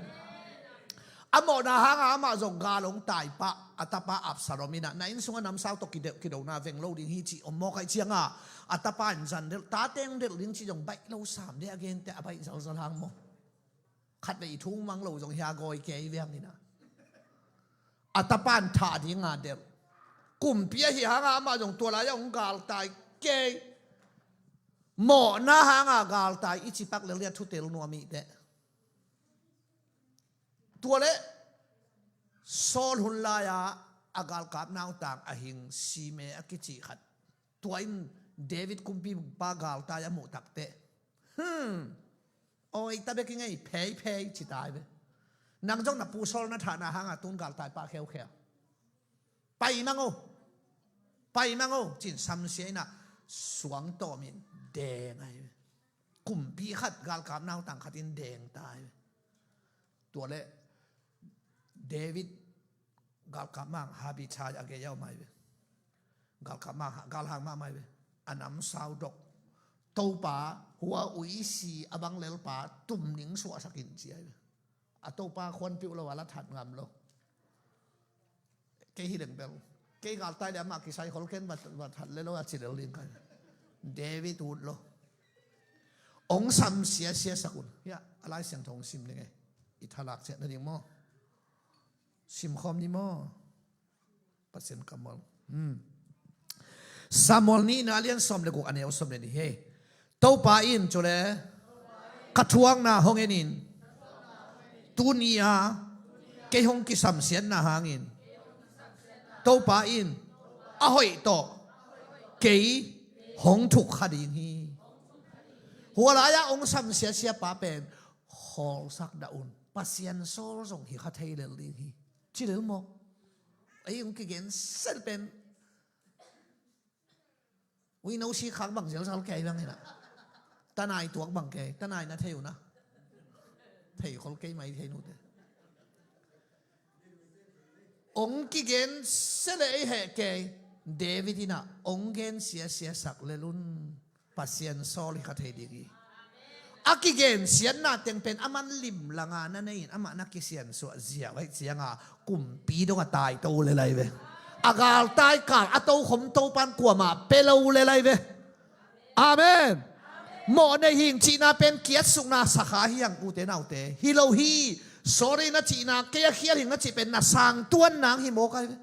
A mawhna hanga amah zong gal hong taipah, a tapa Absalom in ah, na inn sungah namsau tawh kidona veng lo ding hi cih om mawk ahi cianga, a tapa in zan delh, tate hong delh ding cih zong baih lo sam deh, a gente a baih zalzal hang maw? Khatvei i thu mang lo zong hia gawi kei viang hi na. A tapa in thah dinga delh. Kumpi ahi hanga amah zong tua lai-ah hong galtai kei. Mawhna hanga galtai i cipak lel dia thutel nuam ihteh. Tua leh Saul hun lai-a a galkap nautang a hing Simei a kici khat, tua in David kumpipa galtai a muh takteh, hmm, awi ta bek i ngei, pheiphei ci tai ve. Nang zong na pu Saul na thahna hanga tun galtai pah kheukheu. Pai mang o, pai mang o, cin samsia in ah suang tawmin deng ahi ve. Kumpi khat galkap nautang khat in deng tai ve. Tua leh David galkap mang Abishai a gei a om ahi ve. Galkap mang, galhang mahmah ahi ve. A namsau dok. Topa, hua uisi a bang lelpa tumning suahsak in ci a hi. A Topa khuanpiuh lo a la that ngam lo. Kei hi leng bel, kei galtai le amah kisai khol ken va, va that le lo a ci lel ding kai. David ut lo. Ong sam siasia sak un. Hiah a Lai Siangtho ong sim ding e. I thalak ciat nading maw? Simkhawm ni maw? Pasian kammal. Hmm. Samuel nihna a lian sawm le guk a neu sawm le nih hi. Topa in cule ka thuakna hong en in, tuni-a kei hong kisamsiatna hangin Topa in a hoih tawh kei hong thuk kha ding hi. Hua lai-ah hong samsiasia pa pen khawlsak dah un. Pasian sawl zong hi kha thei lel ding hi. Ci lel maw? Ei hong kigen sel pen uino si khak bang zelzal kei bang hi na. Tanai tuak bang kei, tanai na thei uh na. Thei khol kei mai thei nute. Ong kigen sele ei heh kei. David in ah ong gen siasia sak lel un. Pasian sawl hi kha thei ding hi. A kigen siatna teng pen aman lim langa na nei in amah na kisiansuah ziau aih cianga kumpi dong a taito le lai ve. A galtai kal a tokhom Topan kuamah pe lo le lai ve. Amen. Mawh nei hing cihna pen kiatsukna sakha hiang ute naute hi lo hi. Sorry na cihna, kei a khial hing na cih pen na sang tuan nang hi mawk ai ve.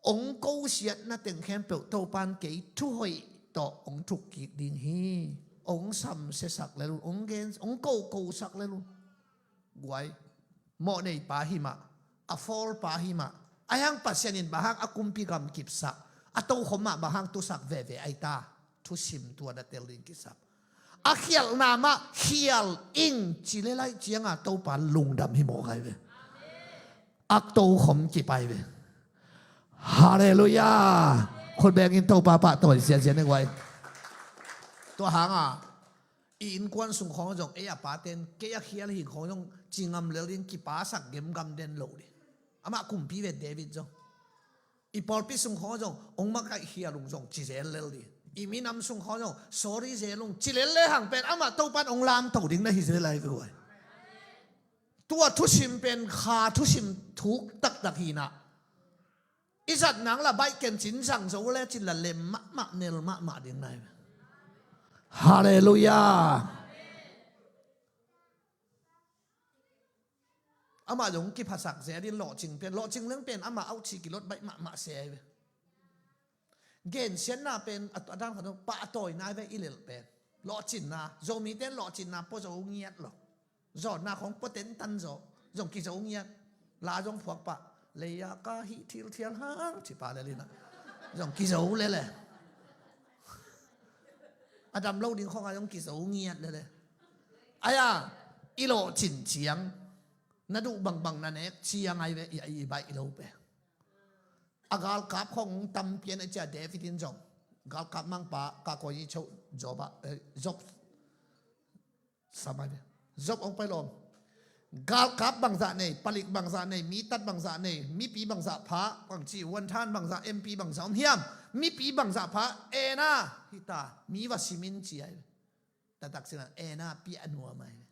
Ong ko siatna teng khempeuh Topan kei thuhoih tawh ong thuk kik ding hi. Ong samsiasak lel un, ong gen, ong ko ko sak lel un. Guai, mawh nei pa hi mah, a fawl pa hi mah. A hiang Pasian in bang hang a kumpi gam kipsak, a tokhom mah bang hang tusak veve ai ta. Thusim tua na tel ding kisap. A khialhna mah khial ing ci le lai cianga Topa lungdam hi mawk ai ve. A tokhom kipai ve. Halleluiah. Khut bengin Topa pahtawi ziazia ne guai. Tua hanga i innkuan sung khawng zong ei a paten kei a khial hing khawng zong ci ngam lel ding, kipasak gemgam den lo ding. Amah kumpi ve David zong. I pawlpi sung khawng zong ong makaih khial ung zong ci zel lel ding. I minam sung khawng zong sorry zel ung ci lel le hang pen amah Topan ong lamto ding na hi zel lai ve guai. Tua thusim pen kha thusim thuk taktak hi na. I zat nang la baih ken cin zang zo le cin la lem mahmah nel mahmah ding nai. Halleluiah. Amah zong kiphasak zel in lawhcing pen, lawhcing leng pen amah auh ci kilot baih mahmah se ai ve. Gensiatna pen a, a dan khat pah a tawi nai ve i lelh pen. Lawhcinna, Zomite in lawhcinna pua zo ngiat lo. Zawnna khawng pua tentan zaw, zong kizo ngiat. La zong phuak pah. Leia ka hih thilthial hang ci pah lel in ah zong kizo lele. A dam lo ding khawngah zong kizo ngiat lele. Aia, i lawhcin ciang na duh bangbang na nek ciang ai ve, i, i baih lo pe. A galkap khawng tampian a cia David in zong galkap mangpa ka koi i choh Job ah, eh, Job sam ai ve. Job ong pai lawm. Galkap bangzah nei, palik bangzah nei, mitat bangzah nei, mipi bangzah pha, bangci, huanthan bangzah, M P bangzah om hiam? Mipi bangzah pha, ena hita, mi va simin ci ai ve. Tatak sina ena piah nuam ai ve.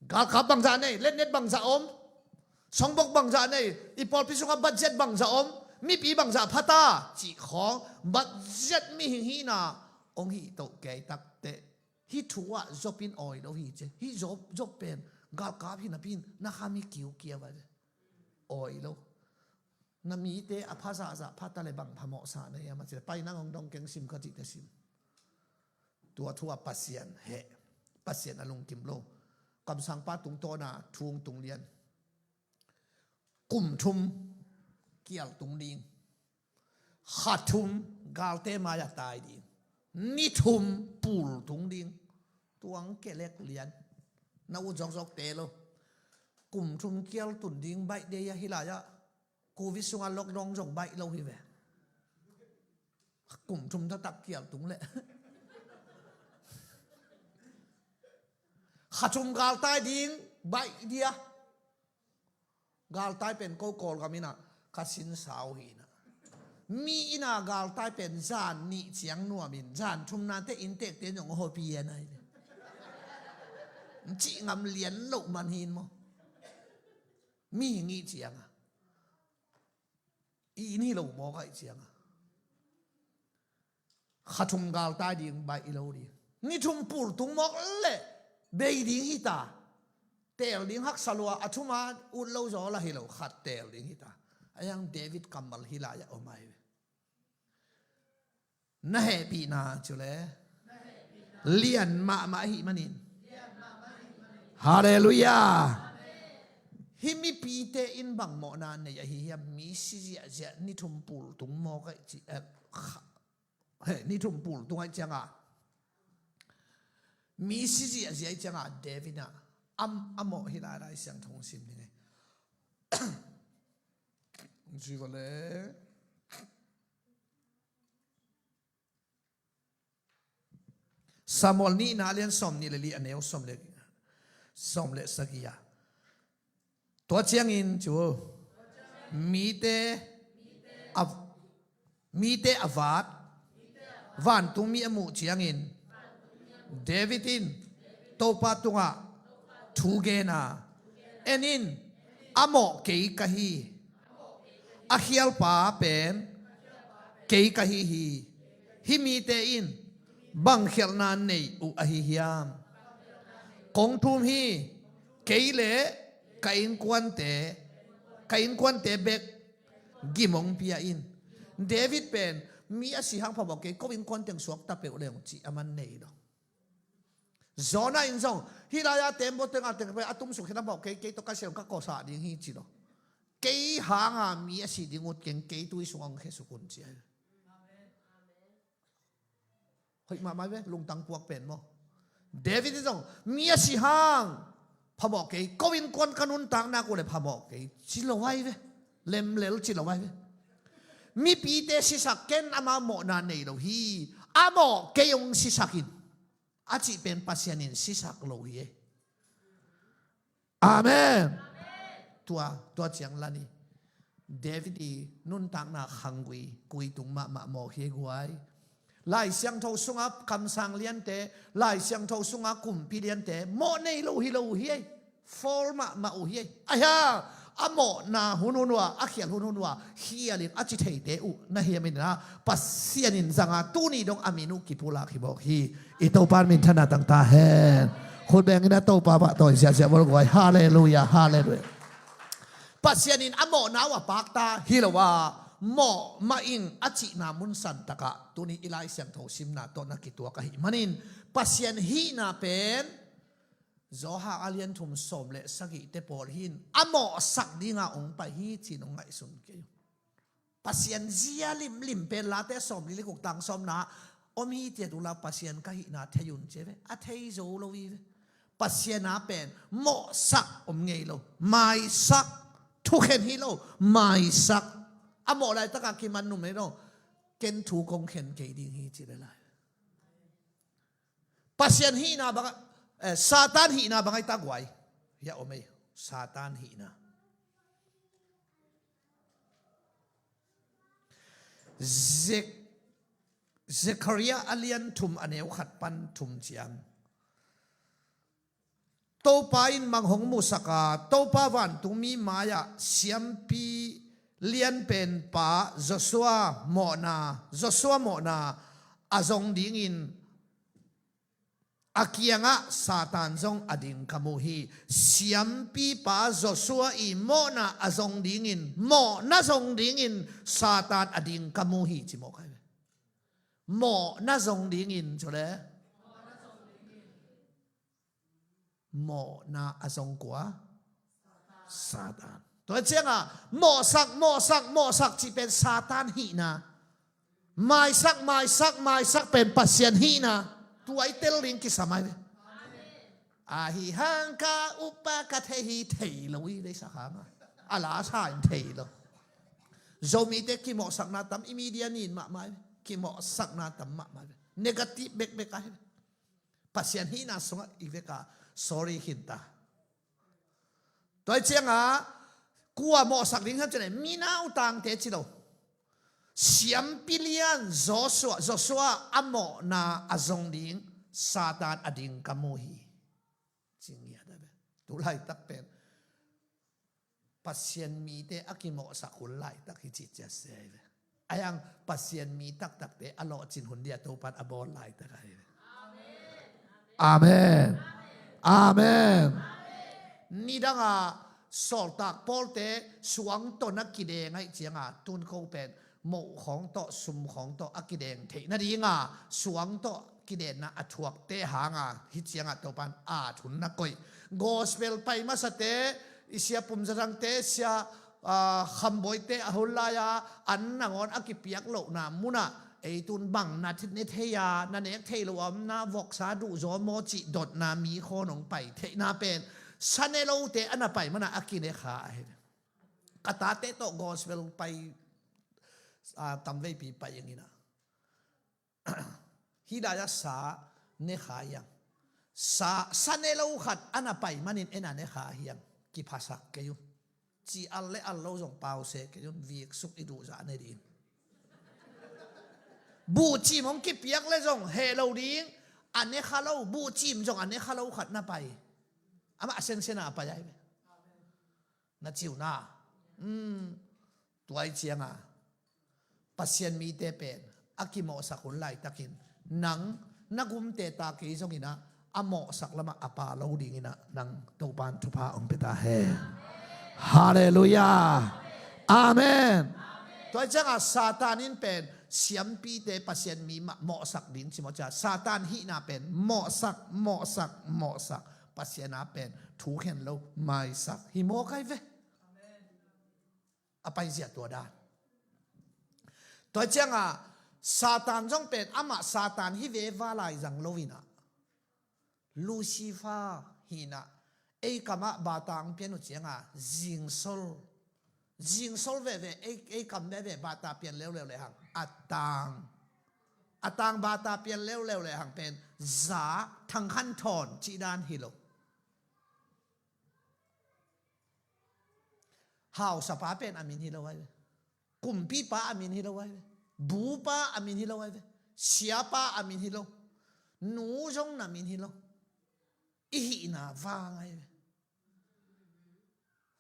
Galkap bangzah nei, letnet bangzah om, songbok bangzah nei, i pawlpi sungah budget bangzah om, mipi bangzah phata cih khawng, budget mihing hihna ong hih toh kei takteh. Hih thu ah Job in awi lo hi ce. Hih Job, Job pen galkap hi napi in na kham hi kiukiau a ce. Awi lo. Na mite a pha zahzah pha ta le bang phamawh sa na hiam a ci le pai nang ong dong keng sim ka cihte sim. Tua thu a Pasian heh, Pasian a lungkim lo. Kamsangpa tungtawna thu ong tung lian. Kum thum kial tung ding. Kha thum galte mai-ah tai ding. Ni thum pul tung ding. Tuang kelek lian. Na ut zokzok te lo. Kum thum kial tun ding baih dei a hi lai-ah. Covid sungah lockdown zong baih lo hi ve. Kum thum taktak kial tung leh. Kha thum galtai ding baih dia. Galtai pen ko Kawlgam inah ka sinsau hi inah. Mi inn a galtai pen zan nih ciang nuamin, zan thumna teh inntekte zong hawpi a nai ve. Cih ngam lian loh man hi in maw. Mi hi ngih cianga, i inn hi lo mawk ahih cianga, kha thum galtai ding baih i lo ding. Ni thum pultung mawk leh bei ding hita. Teel ding haksa lua, a thuma ut lo zaw lah hi lo, khat teel ding hita. A hiang David kammal hi lai-ah om ahi ve. Na hehpihna cu le lian mahmah ahih manin. Halleluiah. Hih mipite in bang mawhna nei ahi hiam? Mi si ziahziah, ni thum pultung mawk ahih ci, eh, kha-, he, ni thum pultung ahih cianga mi si ziahziah ahih cianga David in a, a mawh hi lai, Lai Siangtho sim ding hi. Ziva le Samuel nihna a lian sawm nih le li, a neu sawm le, sawm le sagih ah, tua ciangin cu mite a, mite a vat, vantungmi a muh ciangin David in Topa tungah thu gen a, "En in, a mawh kei ka hi. A khialpa pen kei ka hi hi. Hih mite in bang khialhna nei uh ahi hiam? Kong thum hi. Kei le ka innkuante, ka innkuante bek gim hong pia in." David pen, "Mi a si hang phamawh kei, ko innkuan teng suakta peuh leng," cih a man nei lo. Jonah in zong, "Hih lai-a tembaw tengah teng pen a tumsuk khin a mawh kei, kei tawh ka siam ka kawsah ding hi," ci lo. "Kei hanga mi a si ding ut keng, kei tui sungah hong khesuk un," ci ahi. Hoih mahmah ve, lungtang puak pen maw. David in zong, "Mi a si hang phamawh kei, ko innkuan ka nuntakna uh le phamawh kei," ci lo ahi ve. Lemlel ci lo ahi ve. Mipite sisak, "Ken ama mawhna nei lo hi, a mawh kei hong sisak in," a cih pen Pasian in sisak lo hi ei. Amen. Tua, tua ciang la ni. David i nuntakna khanggui, kuitung mahmah mawh hi ei guai. Lai Siangtho sunga kamsang liante, Lai Siangtho sunga kumpi liante mawh nei lo hi lo uh hi ei. Fall mahmah uh hi ei. Ahi hang a mawhna hunhun uh a, a khial hunhun uh a, khial in a ci theite uh na hiam in ah, Pasian in zanga tuni dong a min uh kipulak hi mawk hi. I Topa in minthanna tang ta hen. Khut beng in ah Topa pahtawi ziahziah bawl guai. Halleluiah, halleluiah. Pasian in a mawhna uh a pakta hi lo a, mawh mah ing a cihna mun santakah tuni i Lai Siangtho simna tawh na kituak ahih manin, Pasian hihna pen Johan a lian thum sawm le sagihte pawl hi in, a mawhsak dinga hong pai hi ci-in hong ngaihsun kei uh. Pasian zia limlim pen Late sawmli le guk tang sawmna om hi ciat uh la, Pasian ka hihna thei un ci ve. A thei zo lo hi ve. Pasian a pen mawhsak om ngei lo, maisak, thukhen hi lo, maisak. A mawh laitakah kiman nuam hi lo, ken thu kong khen kei ding hi ci le lai. Pasian hihna bang, eh, Satan hihna bang ahi ta guai. Hia om ei, Satan hihna. Zek-, Zekhariah a lian thum a neu khat pan thum ciang, Topa in mang hong musak a, Topa vantungmi mai-ah siampi lianpen pa Joshua mawhna, Joshua mawhna a zong dingin a kiangah Satan zong a ding ka mu hi. Siampipa Joshua i mawhna a zong dingin, mawhna zong dingin Satan a ding ka mu hi ci mawk ahi ve. Mawhna zong dingin cu le. Mawhna a zong kua? Satan. Tua ciangah mawhsak, mawhsak, mawhsak cih pen Satan hihna. Maisak, maisak, maisak pen Pasian hihna. Tua i tel ding kisam ahi ve. Ahi hang ka upa ka thei hi thei lo hi, vei sak hang a, a la sa in thei lo. Zomite kimawhsakna tam, i media nin mahmah hi. Kimawhsakna tam mahmah hi. Negative bekbek ahi. Pasian hihna sungah i veka sorry khinta. Tua hi ciangah kua mawhsak ding hiam cih leh, mi nautangte ci lo. Siampi lian Joshua, Joshua a mawhna a zong ding Satan a ding ka mu hi. Ci ngiat a ve. Tu laitak pen Pasian mite a kimawhsak hun laitak hi ci ciat se ahi ve. Ahi hang Pasian mi taktakte a lawhcin hun dia Topan a bawl laitak ahi ve. Amen. Amen. Nidanga sawltak pawlte suangtawn a kideng ahih cianga tun ko pen moh khawng tawh sum khawng tawh a kideng theih nadinga suang tawh kidenna a thuakte hanga hih cianga Topan at hun na koih. Gospel pai masate i sia Pum Za Thangte, sia, ah, Kham Bawite a hun laia an nangawn a kipiak lohna munah ei tun bang na thit ne thei a, na nek thei lo a omna voksa duhzaw maw cih dotna mi khawn hong pai theihna pen sa ne lote a na pai mana a kine kha ahi. Ka tate tawh gospel pai, ah, tamveipi pai ing ina. Hih lai-ah sa ne kha hiang. Sa, sa ne lo khat a na pai manin en a ne kha hiang. Kiphasak kei un. Ci al le al lo zong pause kei un, viksuk i duhzah ne ding. Buhcim hong kipiak le zong heh lo ding. A ne kha lo, buhcim zong a ne kha lo khat na pai. Amah a sensen a pai ai ve. Na ciu na. Hmm. Tua i cianga Pasian mite pen a kimawhsak hun laitakin nang na gumte ta kei zongin ah a mawhsak lamah a pa lo dingin ah nang Topan thupha hong pia ta hen. Halleluiah. Amen. Tua i cianga Satan in pen siampite Pasian mi mah mawhsak ding ci maw cia? Satan hihna pen mawhsak, mawhsak, mawhsak. Pasian a pen thu khen lo, maisak hi maw kai ve. A paizia tua dan. Tua cianga Satan zong pen amah Satan hi ve va lai zang lo inah Lucifer hinah ei kamah bata hong pian uh cianga zingsol, zingsol veve ei, ei kam veve bata pian leuleu le hang a tang, a tang bata pian leuleu le hang pen za thangkhan thawn cih dan hi lo. Hausapa pen a min hi lo ai ve. Kumpipa a min hi lo ai ve. Bupa a min hi lo ai ve. Siapa a min hi lo. Nu zong na min hi lo. I hihna vang ai ve.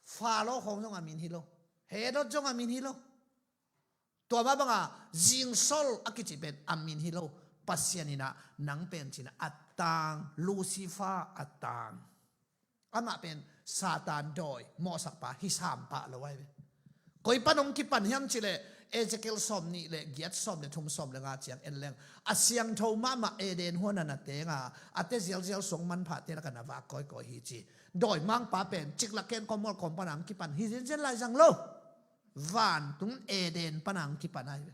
Falo khawng zong a min hi lo. Hedot zong a min hi lo. Tua mah banga zingsol a kici pen a min hi lo. Pasian inah nang pen cinah a tang, Lucifer a tang. Amah pen Satan dawi mawhsakpa hi sampah lo ai ve. Koi pan hong kipan hiam cileh Ezekiel sawm nih le giat, sawm le thum, sawm le nga ciang en leng a siangtho mahmah Eden huan a na tenga a te zialzial suang manphahte laka na vak kawikawi hi ci. Dawimangpa pen ciklak ken kawmmual kawm pana hong kipan hi zenzen lai zang lo. Vantung Eden pana hong kipan ai ve.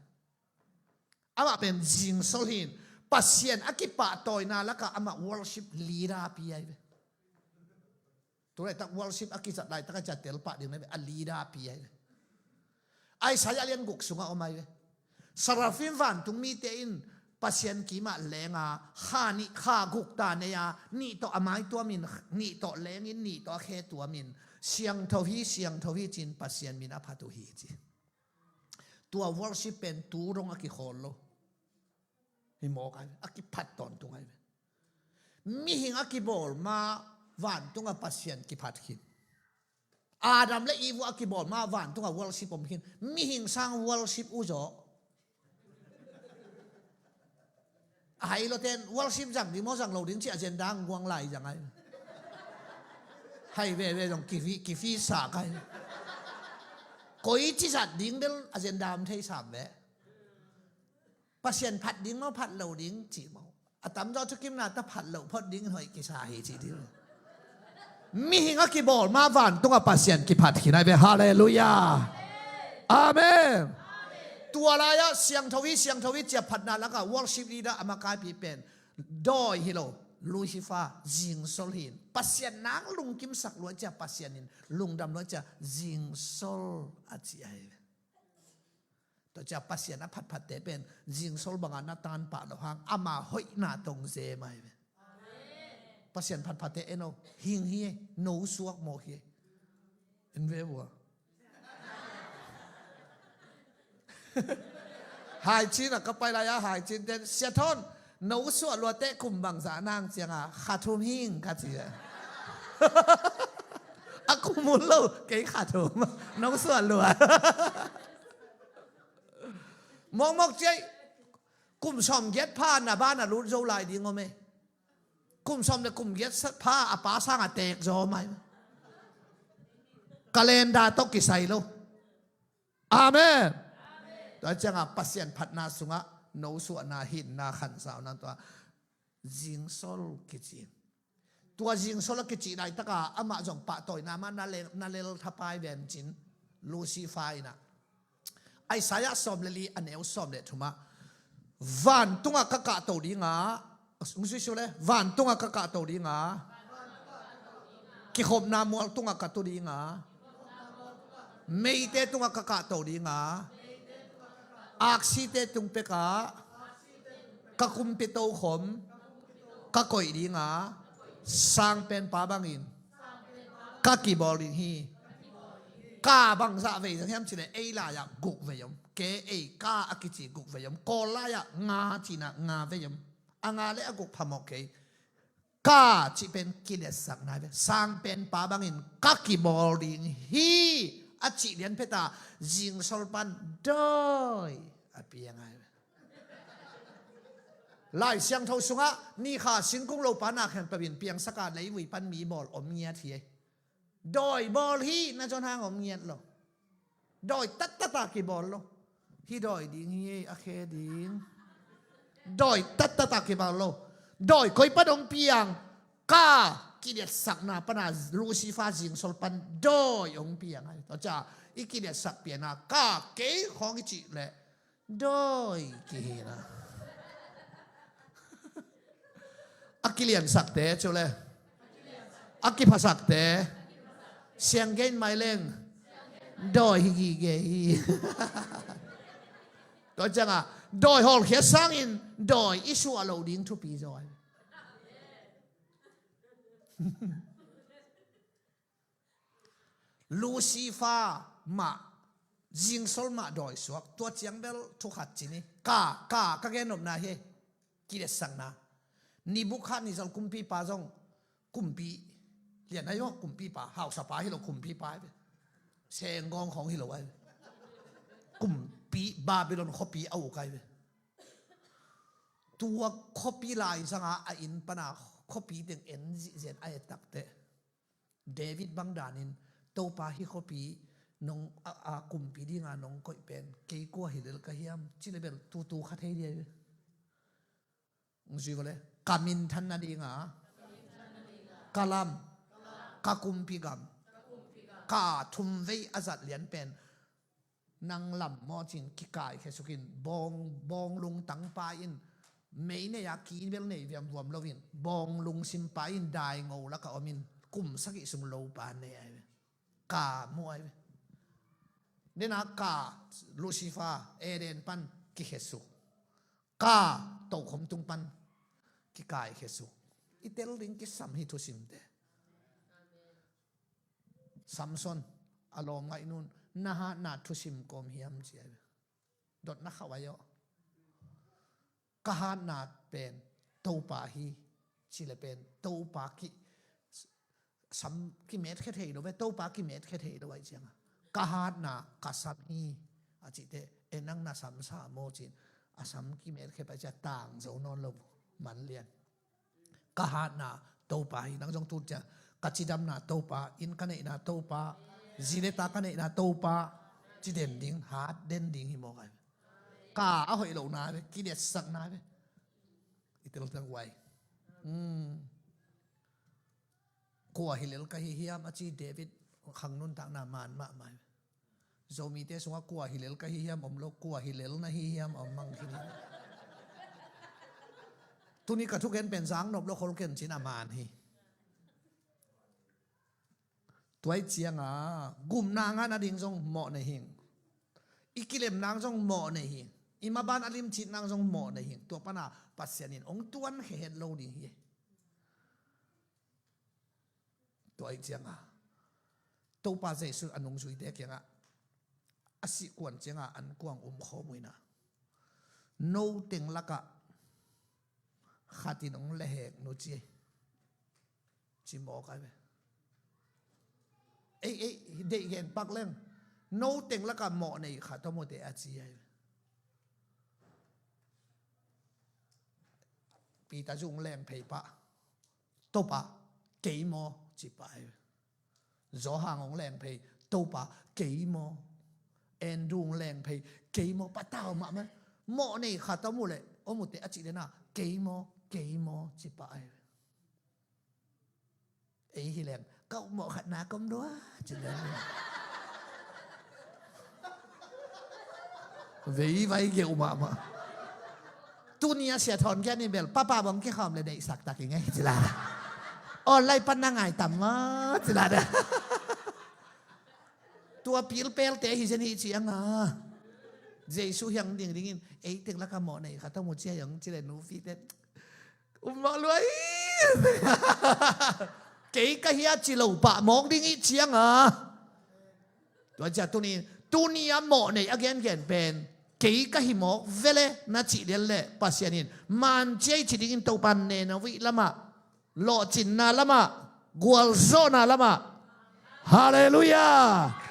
Amah pen zingsol hin Pasian a kipahtawina lakah amah worship leader pi ai ve. Tulaitak worship a kizat laitak a cia telpah ding na ve, a leader pi ai ve. Isaiah lian guk sungah om ai ve. Seraphim vantung mite in Pasian kimah lenga kha nih kha guk ta nei a nih tawh a mai tuamin, nih tawh lengin, nih tawh a khe tuamin, siangtho hi, siangtho hi cin Pasian min a phat uh hi ci. Tua worship pen tu dong a kikhawl lo. Hi mawk ai ve, a kiphat tawntung ai ve. Mihing a kibawl ma vantunga Pasian kiphat khin. Adam le Eve a kibawl ma vantunga worship om khin. Mihing sang worship uh zaw. A hai lo ten worship zang ding maw zang lo ding ci agenda nguang lai zang ai. Hai veve zong kifi, kifi sa kai. Koi ci zat ding bel agenda om thei sam ve. Pasian phat ding maw phat lo ding ci maw? A tamzaw thukimna ta phat lo phot ding hoih kisa hi ci ding. Mihing a kibawl ma vantunga Pasian kiphat khin ai ve. Halleluiah. Amen. Tua lai-ah siangtho hi, siangtho hi cia phatna lakah worship leader a makaipi pen dawi hi lo, Lucifer, zingsol hin. Pasian nang lungkimsak luai cia Pasian in lungdam luai cia zingsol a ci ai ve. Tua cia Pasian a phatphatte pen zingsol banga na tanpah lo hang ama hoihna tong zem ai ve. Pasian phatphatte eno hing hi e, no suak mawk hi e. En ve vua. Haicin ah ka pai lai-a, Haicin ten, "Sia Thawn, no suah lua teh kum bangzah nang?" Ciangah, "Kha thum hing," ka ci a. "A kum un lo, kei kha thum, no suah lua." Mawkmawk ciai, kum sawmgiat pha na ban a lut zo lai ding om e. Kum sawm le kum giat sa-, pha a pa sang a teek zaw mai. Calendar tawh kisai lo. Amen. Tua ciangah Pasian phatna sungah no suahna, hinna, khansauna tua zingsol kici. Tua zingsol a kici laitaka amah zong pahtawina mah na lel, na lel thapai vencin, Lucifer inah. Isaiah sawm le li a neu sawm le thumah, "Vantungah ka kahto dinga," hong sui sule, "Vantungah ka kahto dinga, kikhopna mual tungah ka tu dinga, meite tungah ka kahto dinga, aksite tung pekah ka kumpi tokhom ka koih dinga, sangpenpa bangin ka kibawl ding hi. Ka bangzah vei zang hiam cileh, ei lai-ah guk vei om. Ke ei ka a kici guk vei om. Kawl lai-ah nga cinah nga vei om. A nga le a guk phamawh kei. Ka cih pen kiliatsakna ve. Sangpenpa bangin ka kibawl ding hi," a cih lian peta zingsol pan dawi a piang ai ve. Lai Siangtho sungah nikha singkung lopa na khempeuh in piangsaka leivui pan mi bawl om ngiat hi. Dawi bawl hi, na zon hang om ngiat lo. Dawi tattata kibawl lo. Hih dawi ding hi, a khe ding. Dawi tattata kibawl lo. Dawi koi pan hong piang? Ka kiliatsakna pana Lucifer zingsol pan dawi hong piang ai. Tua cia i kiliatsak piana ka kei khawng i cih leh dawi kihina. A kiliansakte cu le, a kiphasakte, sianggen maileng dawi hi gige hi. Tua ciangah dawi hawlkhiat sangin dawi i suah loh ding thupi zaw ai. Lucifer mah, zingsol mah dawi suak, tua ciang bel thukhat ci ni. Ka, ka, ka gennopna hi, kiliatsakna. Nebukhadnezzar kumpipa zong, kumpi lian ai aw, kumpipa, hausapa hi lo, kumpipa ai ve. Senggawng khawng hi lo ai ve. Kumpi, Babylon khuapi a uk ai ve. Tua khuapi lai zanga a inn pana khuapi teng en zihzen a et takteh, David bang danin, "Topa, hih khuapi nong, a, a kumpi dinga nong koih pen kei kua hi lel ka hiam?" Ci le bel tutu kha thei dia ve. Hong zui vawle, ka minthan nadinga, ka lam, ka kumpi gam, ka thumvei a zat lian pen nang lam maw cin kikaikhia sukin, bawng, bawng lungtang pa in, mei nei-a ki bel nei viamvuam loin, bawng lungsim pa in daingo laka omin, kum sagih sung lopa nei ai ve. Ka mu ai ve. Dena ka Lucifer Eden pan kikhia suk. Ka tokhom tung pan kikaikhia suk. I tel ding kisam hi thusimte. Samson, a lawm ngaih nun, "Na hatna thusim kawm hiam?" ci ai ve. Dotna khauh ai aw. Ka hatna pen Topa hi, ci le pen Topa ki, sam kimetkhia thei lo ve, Topa kimetkhia thei lo ai cianga. Ka hatna ka sam hi, a cihte, e nang na sam sa maw cin, a sam kimetkhia pai cia tang zo nawn lo, man lian. Ka hatna Topa hi, nang zong tu cia, ka cidamna Topa, inn ka neihna Topa, zi le ta ka neihna Topa, ci den ding, hat den ding hi mawk ai. Ka a hoih lohna ve, kiliatsakna ve. I teltel uai. Hmm. Kua hi lel ka hi hiam a ci David khang nuntakna man mahmah ve. Zomite sungah kua hi lel ka hi hiam om lo, kua hi lel na hi hiam om mang khin hi. Tuni ka thugen pen zang nop lo khol ken cin a man hi. Tuai cianga gumna ngah nading zong mawh nei hing. I kilem nang zong mawh nei hing. I maban a limcit nang zong mawh nei hing. Tua pana Pasian in hong tuan khehet lo ding hi. Tuai cianga Topa Jesu a nungzuite kiangah a sihkuan cianga an kuang um khawm uh ina. No teng lakah khat in hong lehhek nu ci, ci mawk ai ve. Ei, ei, deih gen pak leng. No teng lakah mawh nei khat om uh teh a ci ai ve. Peter zong leng phei pah. Topa, kei maw, ci pah ai ve. Johan hong leng phei, Topa, kei maw. Andrew hong leng phei, kei maw. Patau mahmah. Mawh nei khat om uh leh, om uh teh a cih leh na, kei maw, kei maw, ci pah ai ve. Ei hi leng, ka uh mawh khat na kom lua, ci leng. Veivai geuh mahmah. Tuni a sia thawn kia ni bel, papa bang kikhawm le deihsak tak i ngei, ci la. Online pan na ngai tam maw, ci la. Tua pilpelte hi zen hi cianga. Jesu hiang ding dingin, ei teng lakah mawh nei khat om uh cia yong, ci le nupite. Um mawh lua hi. Kei ka hia ci lo pah mawk ding i cianga. Tua cia tuni, tuni a mawh nei a gengen pen, kei ka hi mawk vele na cih lian leh Pasian in man cia i ci dingin Topan nena vuih lamah, lawhcinna lamah, gualzawhna lamah. Halleluiah.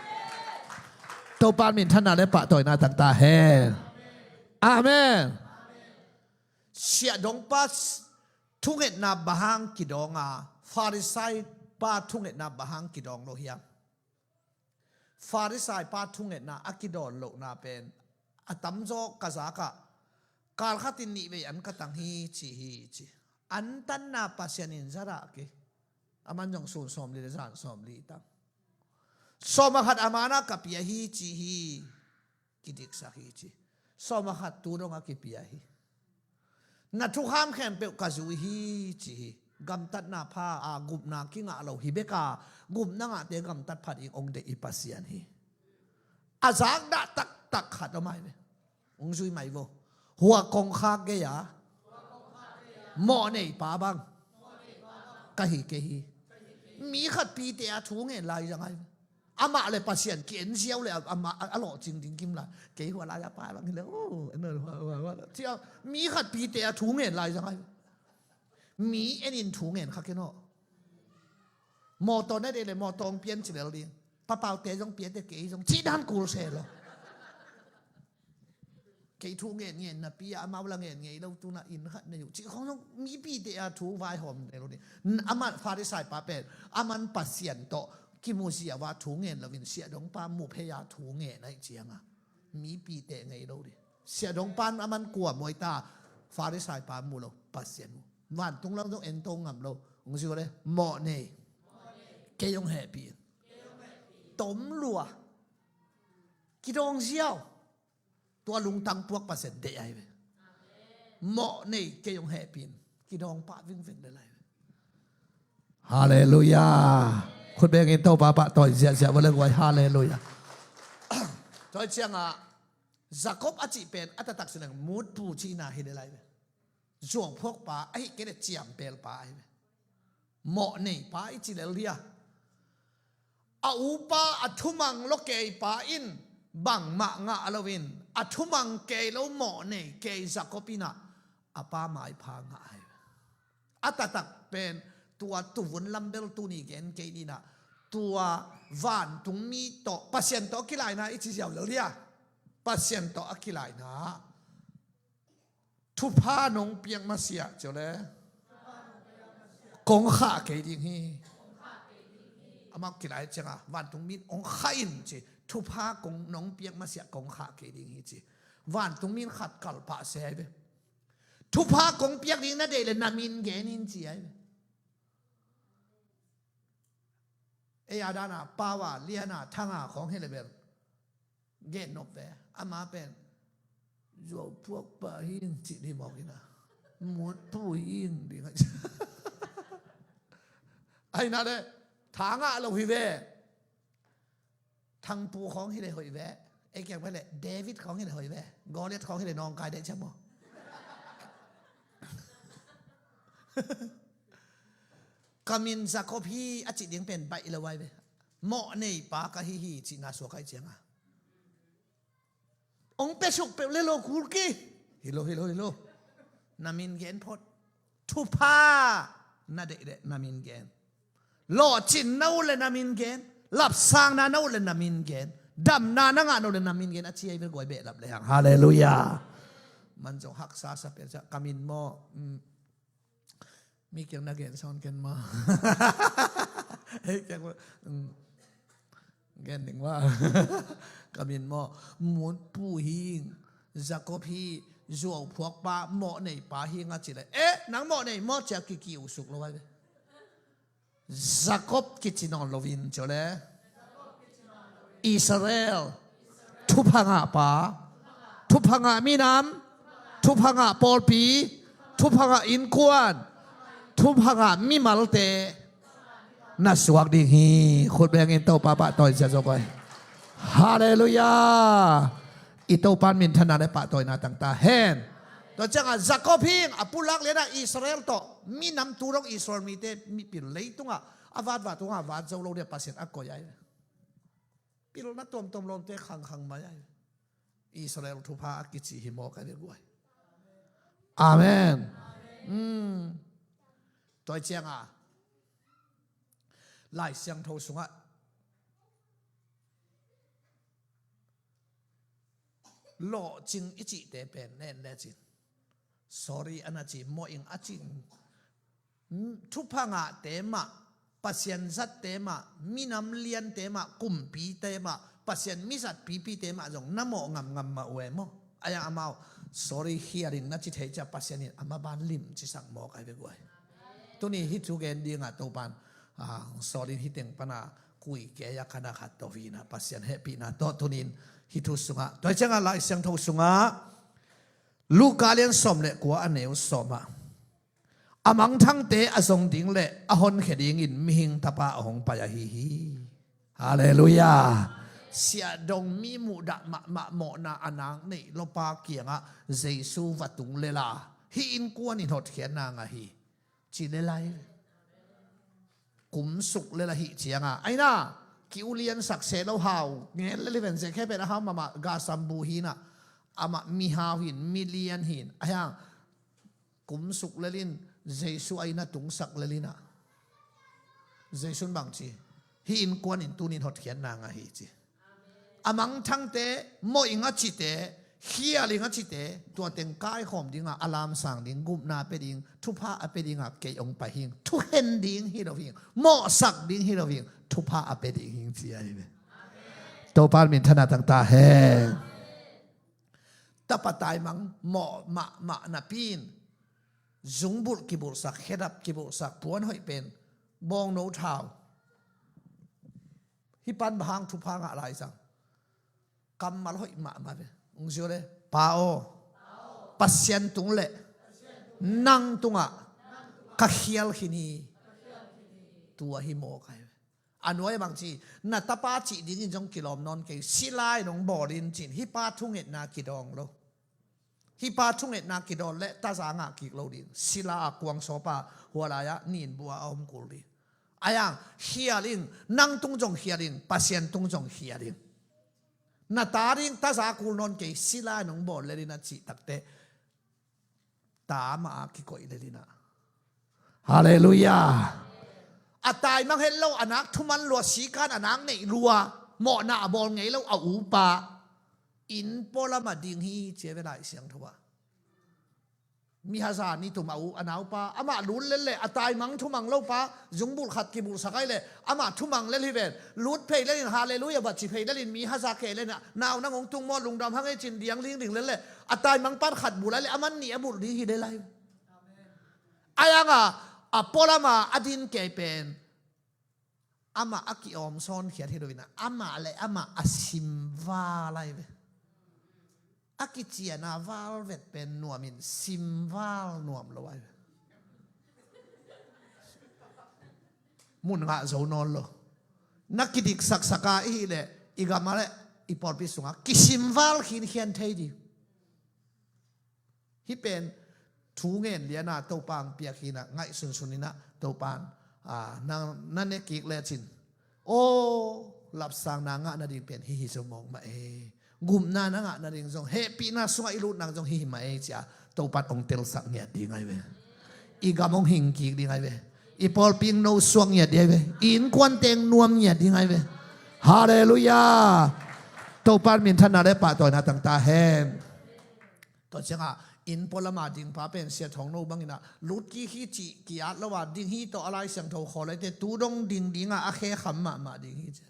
Topan minthanna le pahtawina tangta hen. Amen. Siahdongpa thungetna bang hang kidawng a, Farisai pa thungetna bang hang kidawng lo hiam? Farisai pa thungetna a kidawn lohna pen a tamzaw ka zakah, kalkhatin nihvei an ka tang hi ci hi ci. An tanna Pasian in zadah ki, aman zong sun sawmli le zan sawmli tang. Sawm a khat a manah ka pia hi ci hi. Kidiksak hi ci. Sawm a khat tu dong a kipia hi. Na thukham khempeuh ka zui hi ci hi. Gamtatna pha a gupna kingah lo hi beka, gupna ngahte gamtat phat in hong deih i Pasian hi. A zakdah taktak khat om ai ve. Hong zui mai vo. Hua kongkhak gei a mawh nei pa bang ka hi kei hi. Mi khat pite a thu ngen lai zang ai ve. Amah le Pasian ki-en ziau le amah a lawhcing ding kim lai. Kei hua lai a pa bang hi le, oh, en hua, hua, hua, hua. Cia mi khat pite a thu ngen lai zang ai. Mi en in thu ngen kha ken aw. Mawtaw na deih le mawtaw hong pian ci lel ding. Papaute zong piate kei zong ci dan kul se lo. Kei thu ngen ngen napi a, amau la ngen ngei lo, tuna inn khat nei uh cih khong zong mipite a thu vaihawm nei lo ding. Amah Farisai pa pen aman Pasian tawh kimu ziau a thu ngen loin siahdongpa mu phei a thu ngen aih cianga mipite ngei lo ding. Siahdongpa in aman kua muai ta, Farisai pa mu lo, Pasian mu. Vantung lam zong ento ngam lo. Hong zui le mawh nei. Kei hong hehpih in. Tom lua. Kidawng ziau. Tua lungtang puak Pasian deih ai ve. Mawh nei kei hong hehpih in. Kidawng pah vingving le lai ve. Halleluiah. Khut bengin Topa pahtawi ziahziah va le guai. Halleluiah. Tua hi ciangah Jacob a cih pen a taktak sinang mutpu cihna hi le lai ve. Zuauphuakpa ahi kei le ciampelpa ahi ve. Mawh neipa i ci lel dia. A upa a thumang lo keipa in bangmah ngah loin a thumang kei lo mawh nei kei Jacob inah a pa maipha ngah ahi ve. A taktak pen tua tuvun lambel tuni gen kei ninah tua vantungmi tawh Pasian tawh a kilaina i ci ziau lel dia. Pasian tawh a kilaina thupha nong piak masiah cio le kong khah kei ding hi. Amau kilai cianga vantungmi in ong khah in ci. Thupha kong nong piak masiah kong khah kei ding hi ci. Vantungmi in khat kalpah se ai ve. Thupha kong piak ding na deih le na min gen in ci ai ve. Ei a dana pawa liana thanga khong hi le bel gen nop ve. Ama pen zuauphuakpa hi in cih dih mawk ina mutpu hi in ding aina le thangah lo hi ve. Thangpu khawng hi le hoih ve. Ei kiang ve le David khawng hi le hoih ve. Goliath khawng hi le nawngkai deh ciam maw? Ka min Jacob hi a cih ding pen baih lo ai ve. Mawh neipa ka hi hi cihna suak ai cianga ong pia suk peuh le lo kul ki. Hi lo, hi lo, hi lo. Na min gen phot. Thupha na deih leh na min gen. Lawhcin na ut leh na min gen. Lapsangna na ut leh na min gen. Damna na ngah na ut leh na min gen. A ci a i ve guai behlap lehang. Halleluiah. Man zong haksa sa pia ciah ka min maw? Mm. Mi kiang na gen sawn ken maw? Hei kiang maw? Mm. Gen ding maw? Ka min maw? Mun pu hing. Jacob hi. Zuau phuak pa, mawh nei pa hing a ci leh, eh, nang mawh nei maw ci a kiki uh suk lo ai ve. Jacob kici nawn loin ci uh leh Israel, thupha ngah pa, thupha ngah minam, thupha ngah pawlpi, thupha ngah innkuan, thupha ngah mimalte na suak ding hi. Khut bengin Topa pahtawi zia zo koi. Halleluiah. I Topa in minthanna le pahtawina tang ta hen. Tua ciangah Jacob hing a pulak lianah Israel tawh minam tu dong Israel mite mipil leitungah a vatvat tungah vat zo lo dia Pasian a koih ai. Pilna tuamtuam lawmte khangkhang mai ai. Israel thupha a kici hi maw ka dek guai. Amen. Mm. Tua cianga Lai Siangtho sungah lawhcing i cihte pen nen lecin sorry ana ci, mawh ing a cing. Thupha ngahte mah, Pasian zatte mah, minam liante mah, kumpite mah, Pasian mizat pipite mah zong na mawh ngamngam mah uh e maw? Ayang amau sorry hialin na ci thei cia Pasian in ama ban lim cisak mawk ai ve guai. Tuni hi thu gen dingah Topan sorry hi teng pana kui keia khana khat to hina Pasian hehpihna tawh tunin hi thu sungah tua ciangah Lai Siangtho sungah Luka lian sawm le kua a neu sawmah a mangthangte a zong ding le a honkhia dingin mihing tapa a hong pai ahi hi. Halleluiah. Siahdong mi muhdah mahmah mawhna a nak neih lopa kiangah Jesu va tung lela hih innkuan in hotkhiatna ngah hi. Ci lelai kum suk lela hih cianga aina ki uliansak seh lo hau ngen leli ven zek he pen a hau mahmah gasam bu hina amah mi hau hin mi lian hin a hiang kum suk lelin Jesu aina tungsak lelina Jesun bang ci hi innkuan in tunin hotkhiatna ngah hi ci. A mangthangte mawh ing a cite khial ing a cite tua teng kaikhawm dinga a lamsang ding gupna pe ding thupha a pe dinga kei ong pai hing thuhen ding hi lo hing mawhsak ding hi lo hing thupha a pe ding hing ci ahi ve. Topan minthana tangta he. Tapa taimang mawh mahmah napi in zungbulh kibulhsak khedap kibulhsak puan hoih pen bawngno thau. Hih pan bang hang thupha ngah lai zang kammal hoih mahmah ve. Ung zio le pa aw Pasian tung le nang tungah ka khial khin hi. Tua hi maw kai ve. A nuai a bangci na tapa cih dingin zong kilawm nawn kei sila in hong bawl in cin hih pa thungetna kidawng lo. Hih pa thungetna kidawn le taza ngah kik lo ding sila a kuang sawpa hua lai-ah nin bua a om kul ding. Ayang khial in nang tung zong khial in Pasian tung zong khial in na ta ding taza kul nawn kei sila in hong bawl le ding a cih takte ta mah a kikoih le ding a. Halleluiah. A taimang het lo a nak thuman lua sikan a nak neih lua mawhna a bawl ngei lo a upa inn pualam a ding hi cia ve Lai Siangtho ah. Mi haza ni tum a u a naupa amah lut lel le a taimang thumang lopa zungbulh khat kibulhsak ai le amah thumang lel hi ven lut phei lelin halleluiah bat ci phei lelin mi haza kei lena nau nang hong tung maw lungdam hang ei cin diang ling ding lel le a taimang pan khat bulh ai le a man nih a bulh ding hi lel ai. Ayanga a pualama a din kei pen amah a ki-awm sawnkhiat hi lo inah amah le amah a simval ai ve. A kiciana val vet pen nuamin simval nuam lo ai ve. Mun ngah zo nawn lo. Na kidik saksaka i hih leh i gama le i pawlpi sunga kisimval khinkhian thei ding. Hih pen thu ngen liana Topa ang piak hinah ngaihsunsun inah Topan na, na ne kik lecin aw lapsangna ngah nading pen hih hi zo mawk mah e. Gupna na ngah nading zong, hehpihna sungah i lut nak zong hih hi mah ei ci-a Topan hong telsak ngiat ding ahi ve. I gam hong hing kik ding ahi ve. I pawlpi hong nosuak ngiat ding ahi ve. I innkuante hong nuam ngiat ding ahi ve. Halleluiah. Topan minthanna le pahtawina tang ta hen. Tua ciangah inn pualama dingpa pen Sia Thawng No bangin ah lut kik hi cih ki-at lo a, ding hi tawh a Lai Siangtho khawl eite tu dong ding dingah a khe kham mahmah ding hi ci.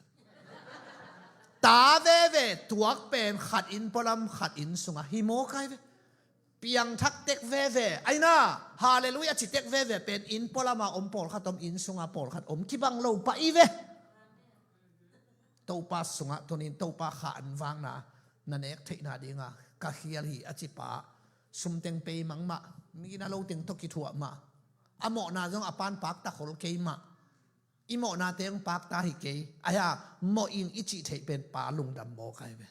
Ta veve tuak pen khat inn pualam khat inn sungah hi mawk ahi ve. Piangthak tek veve aina, halleluiah ci tek veve pen inn pualama om pawlkhat om, inn sunga pawlkhat om, kibang lo pah i ve. Topa sungah tunin Topa kha an vakna na nek theihna dinga ka khial hi a cipa sumteng pei mangmah, mi na lo teng tawh kithuah mah, a mawhna zong a pan pakta khol kei mah, i mawhnate hong pakta hi kei. Ahi a mawh ing i cih theih pen pa lungdam mawk ahi ve.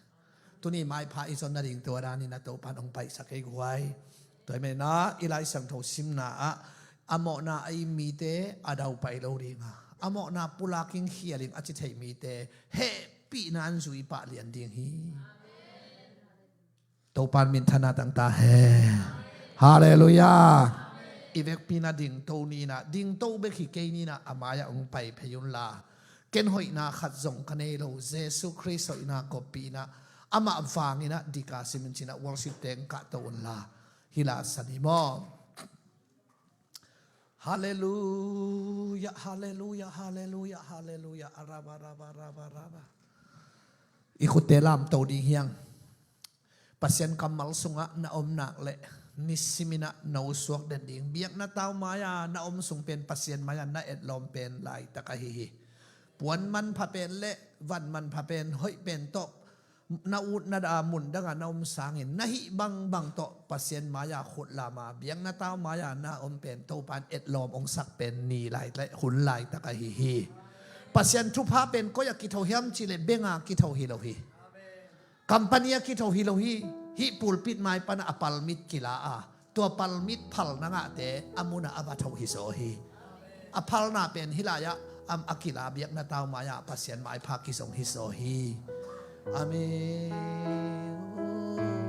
Tuni maipha i zon nading tua danin a Topan hong paihsak ei guai. Tua hi menah i Lai Siangtho simna ah a mawhna a i mite a daupai lo dinga, a mawhna pulakin khialin a ci thei mite hehpihna an zui pah lian ding hi. Topan minthanna tang ta hen. Halleluiah. I vekpi na dingto ninah, dingto bek hi kei ninah a mai-ah hong pai phei unla, ken hoihna khat zong ka nei lo, Jesu Khrist hoihna koppihna, amah vanginah dika simin cinah worship teng kahto unla. Hila sani maw. Halleluiah, halleluiah, halleluiah, halleluiah. Araba, raba, raba, raba. I khutte lamto ding hiang. Pasian kammal sungah na om nak leh nisiminah no suak den ding. Biakna tau mai-a na om sung pen Pasian mai-a na etlawm pen laitak ahi hi. Puan manpha pen le van manpha pen hoih pen tawh na utna da mun danga na om sangin na hih bangbang tawh Pasian mai-a khut lama biakna tau mai-a na om pen Topan etlawm hong sak pen ni lai hun laitak ahi hi. Pasian thupha pen koi-ah kitho hiam cihleh benga kitho hi lo hi. Company a kitho hi lo hi. Hih pulpit mai pana a palmit kila a, tua palmit phalna ngahte a muna a va tho hi zaw hi. A phalna pen hih lai-ah am a kila biakna tau mai-ah Pasian maipha kizong hi zaw hi. Amen.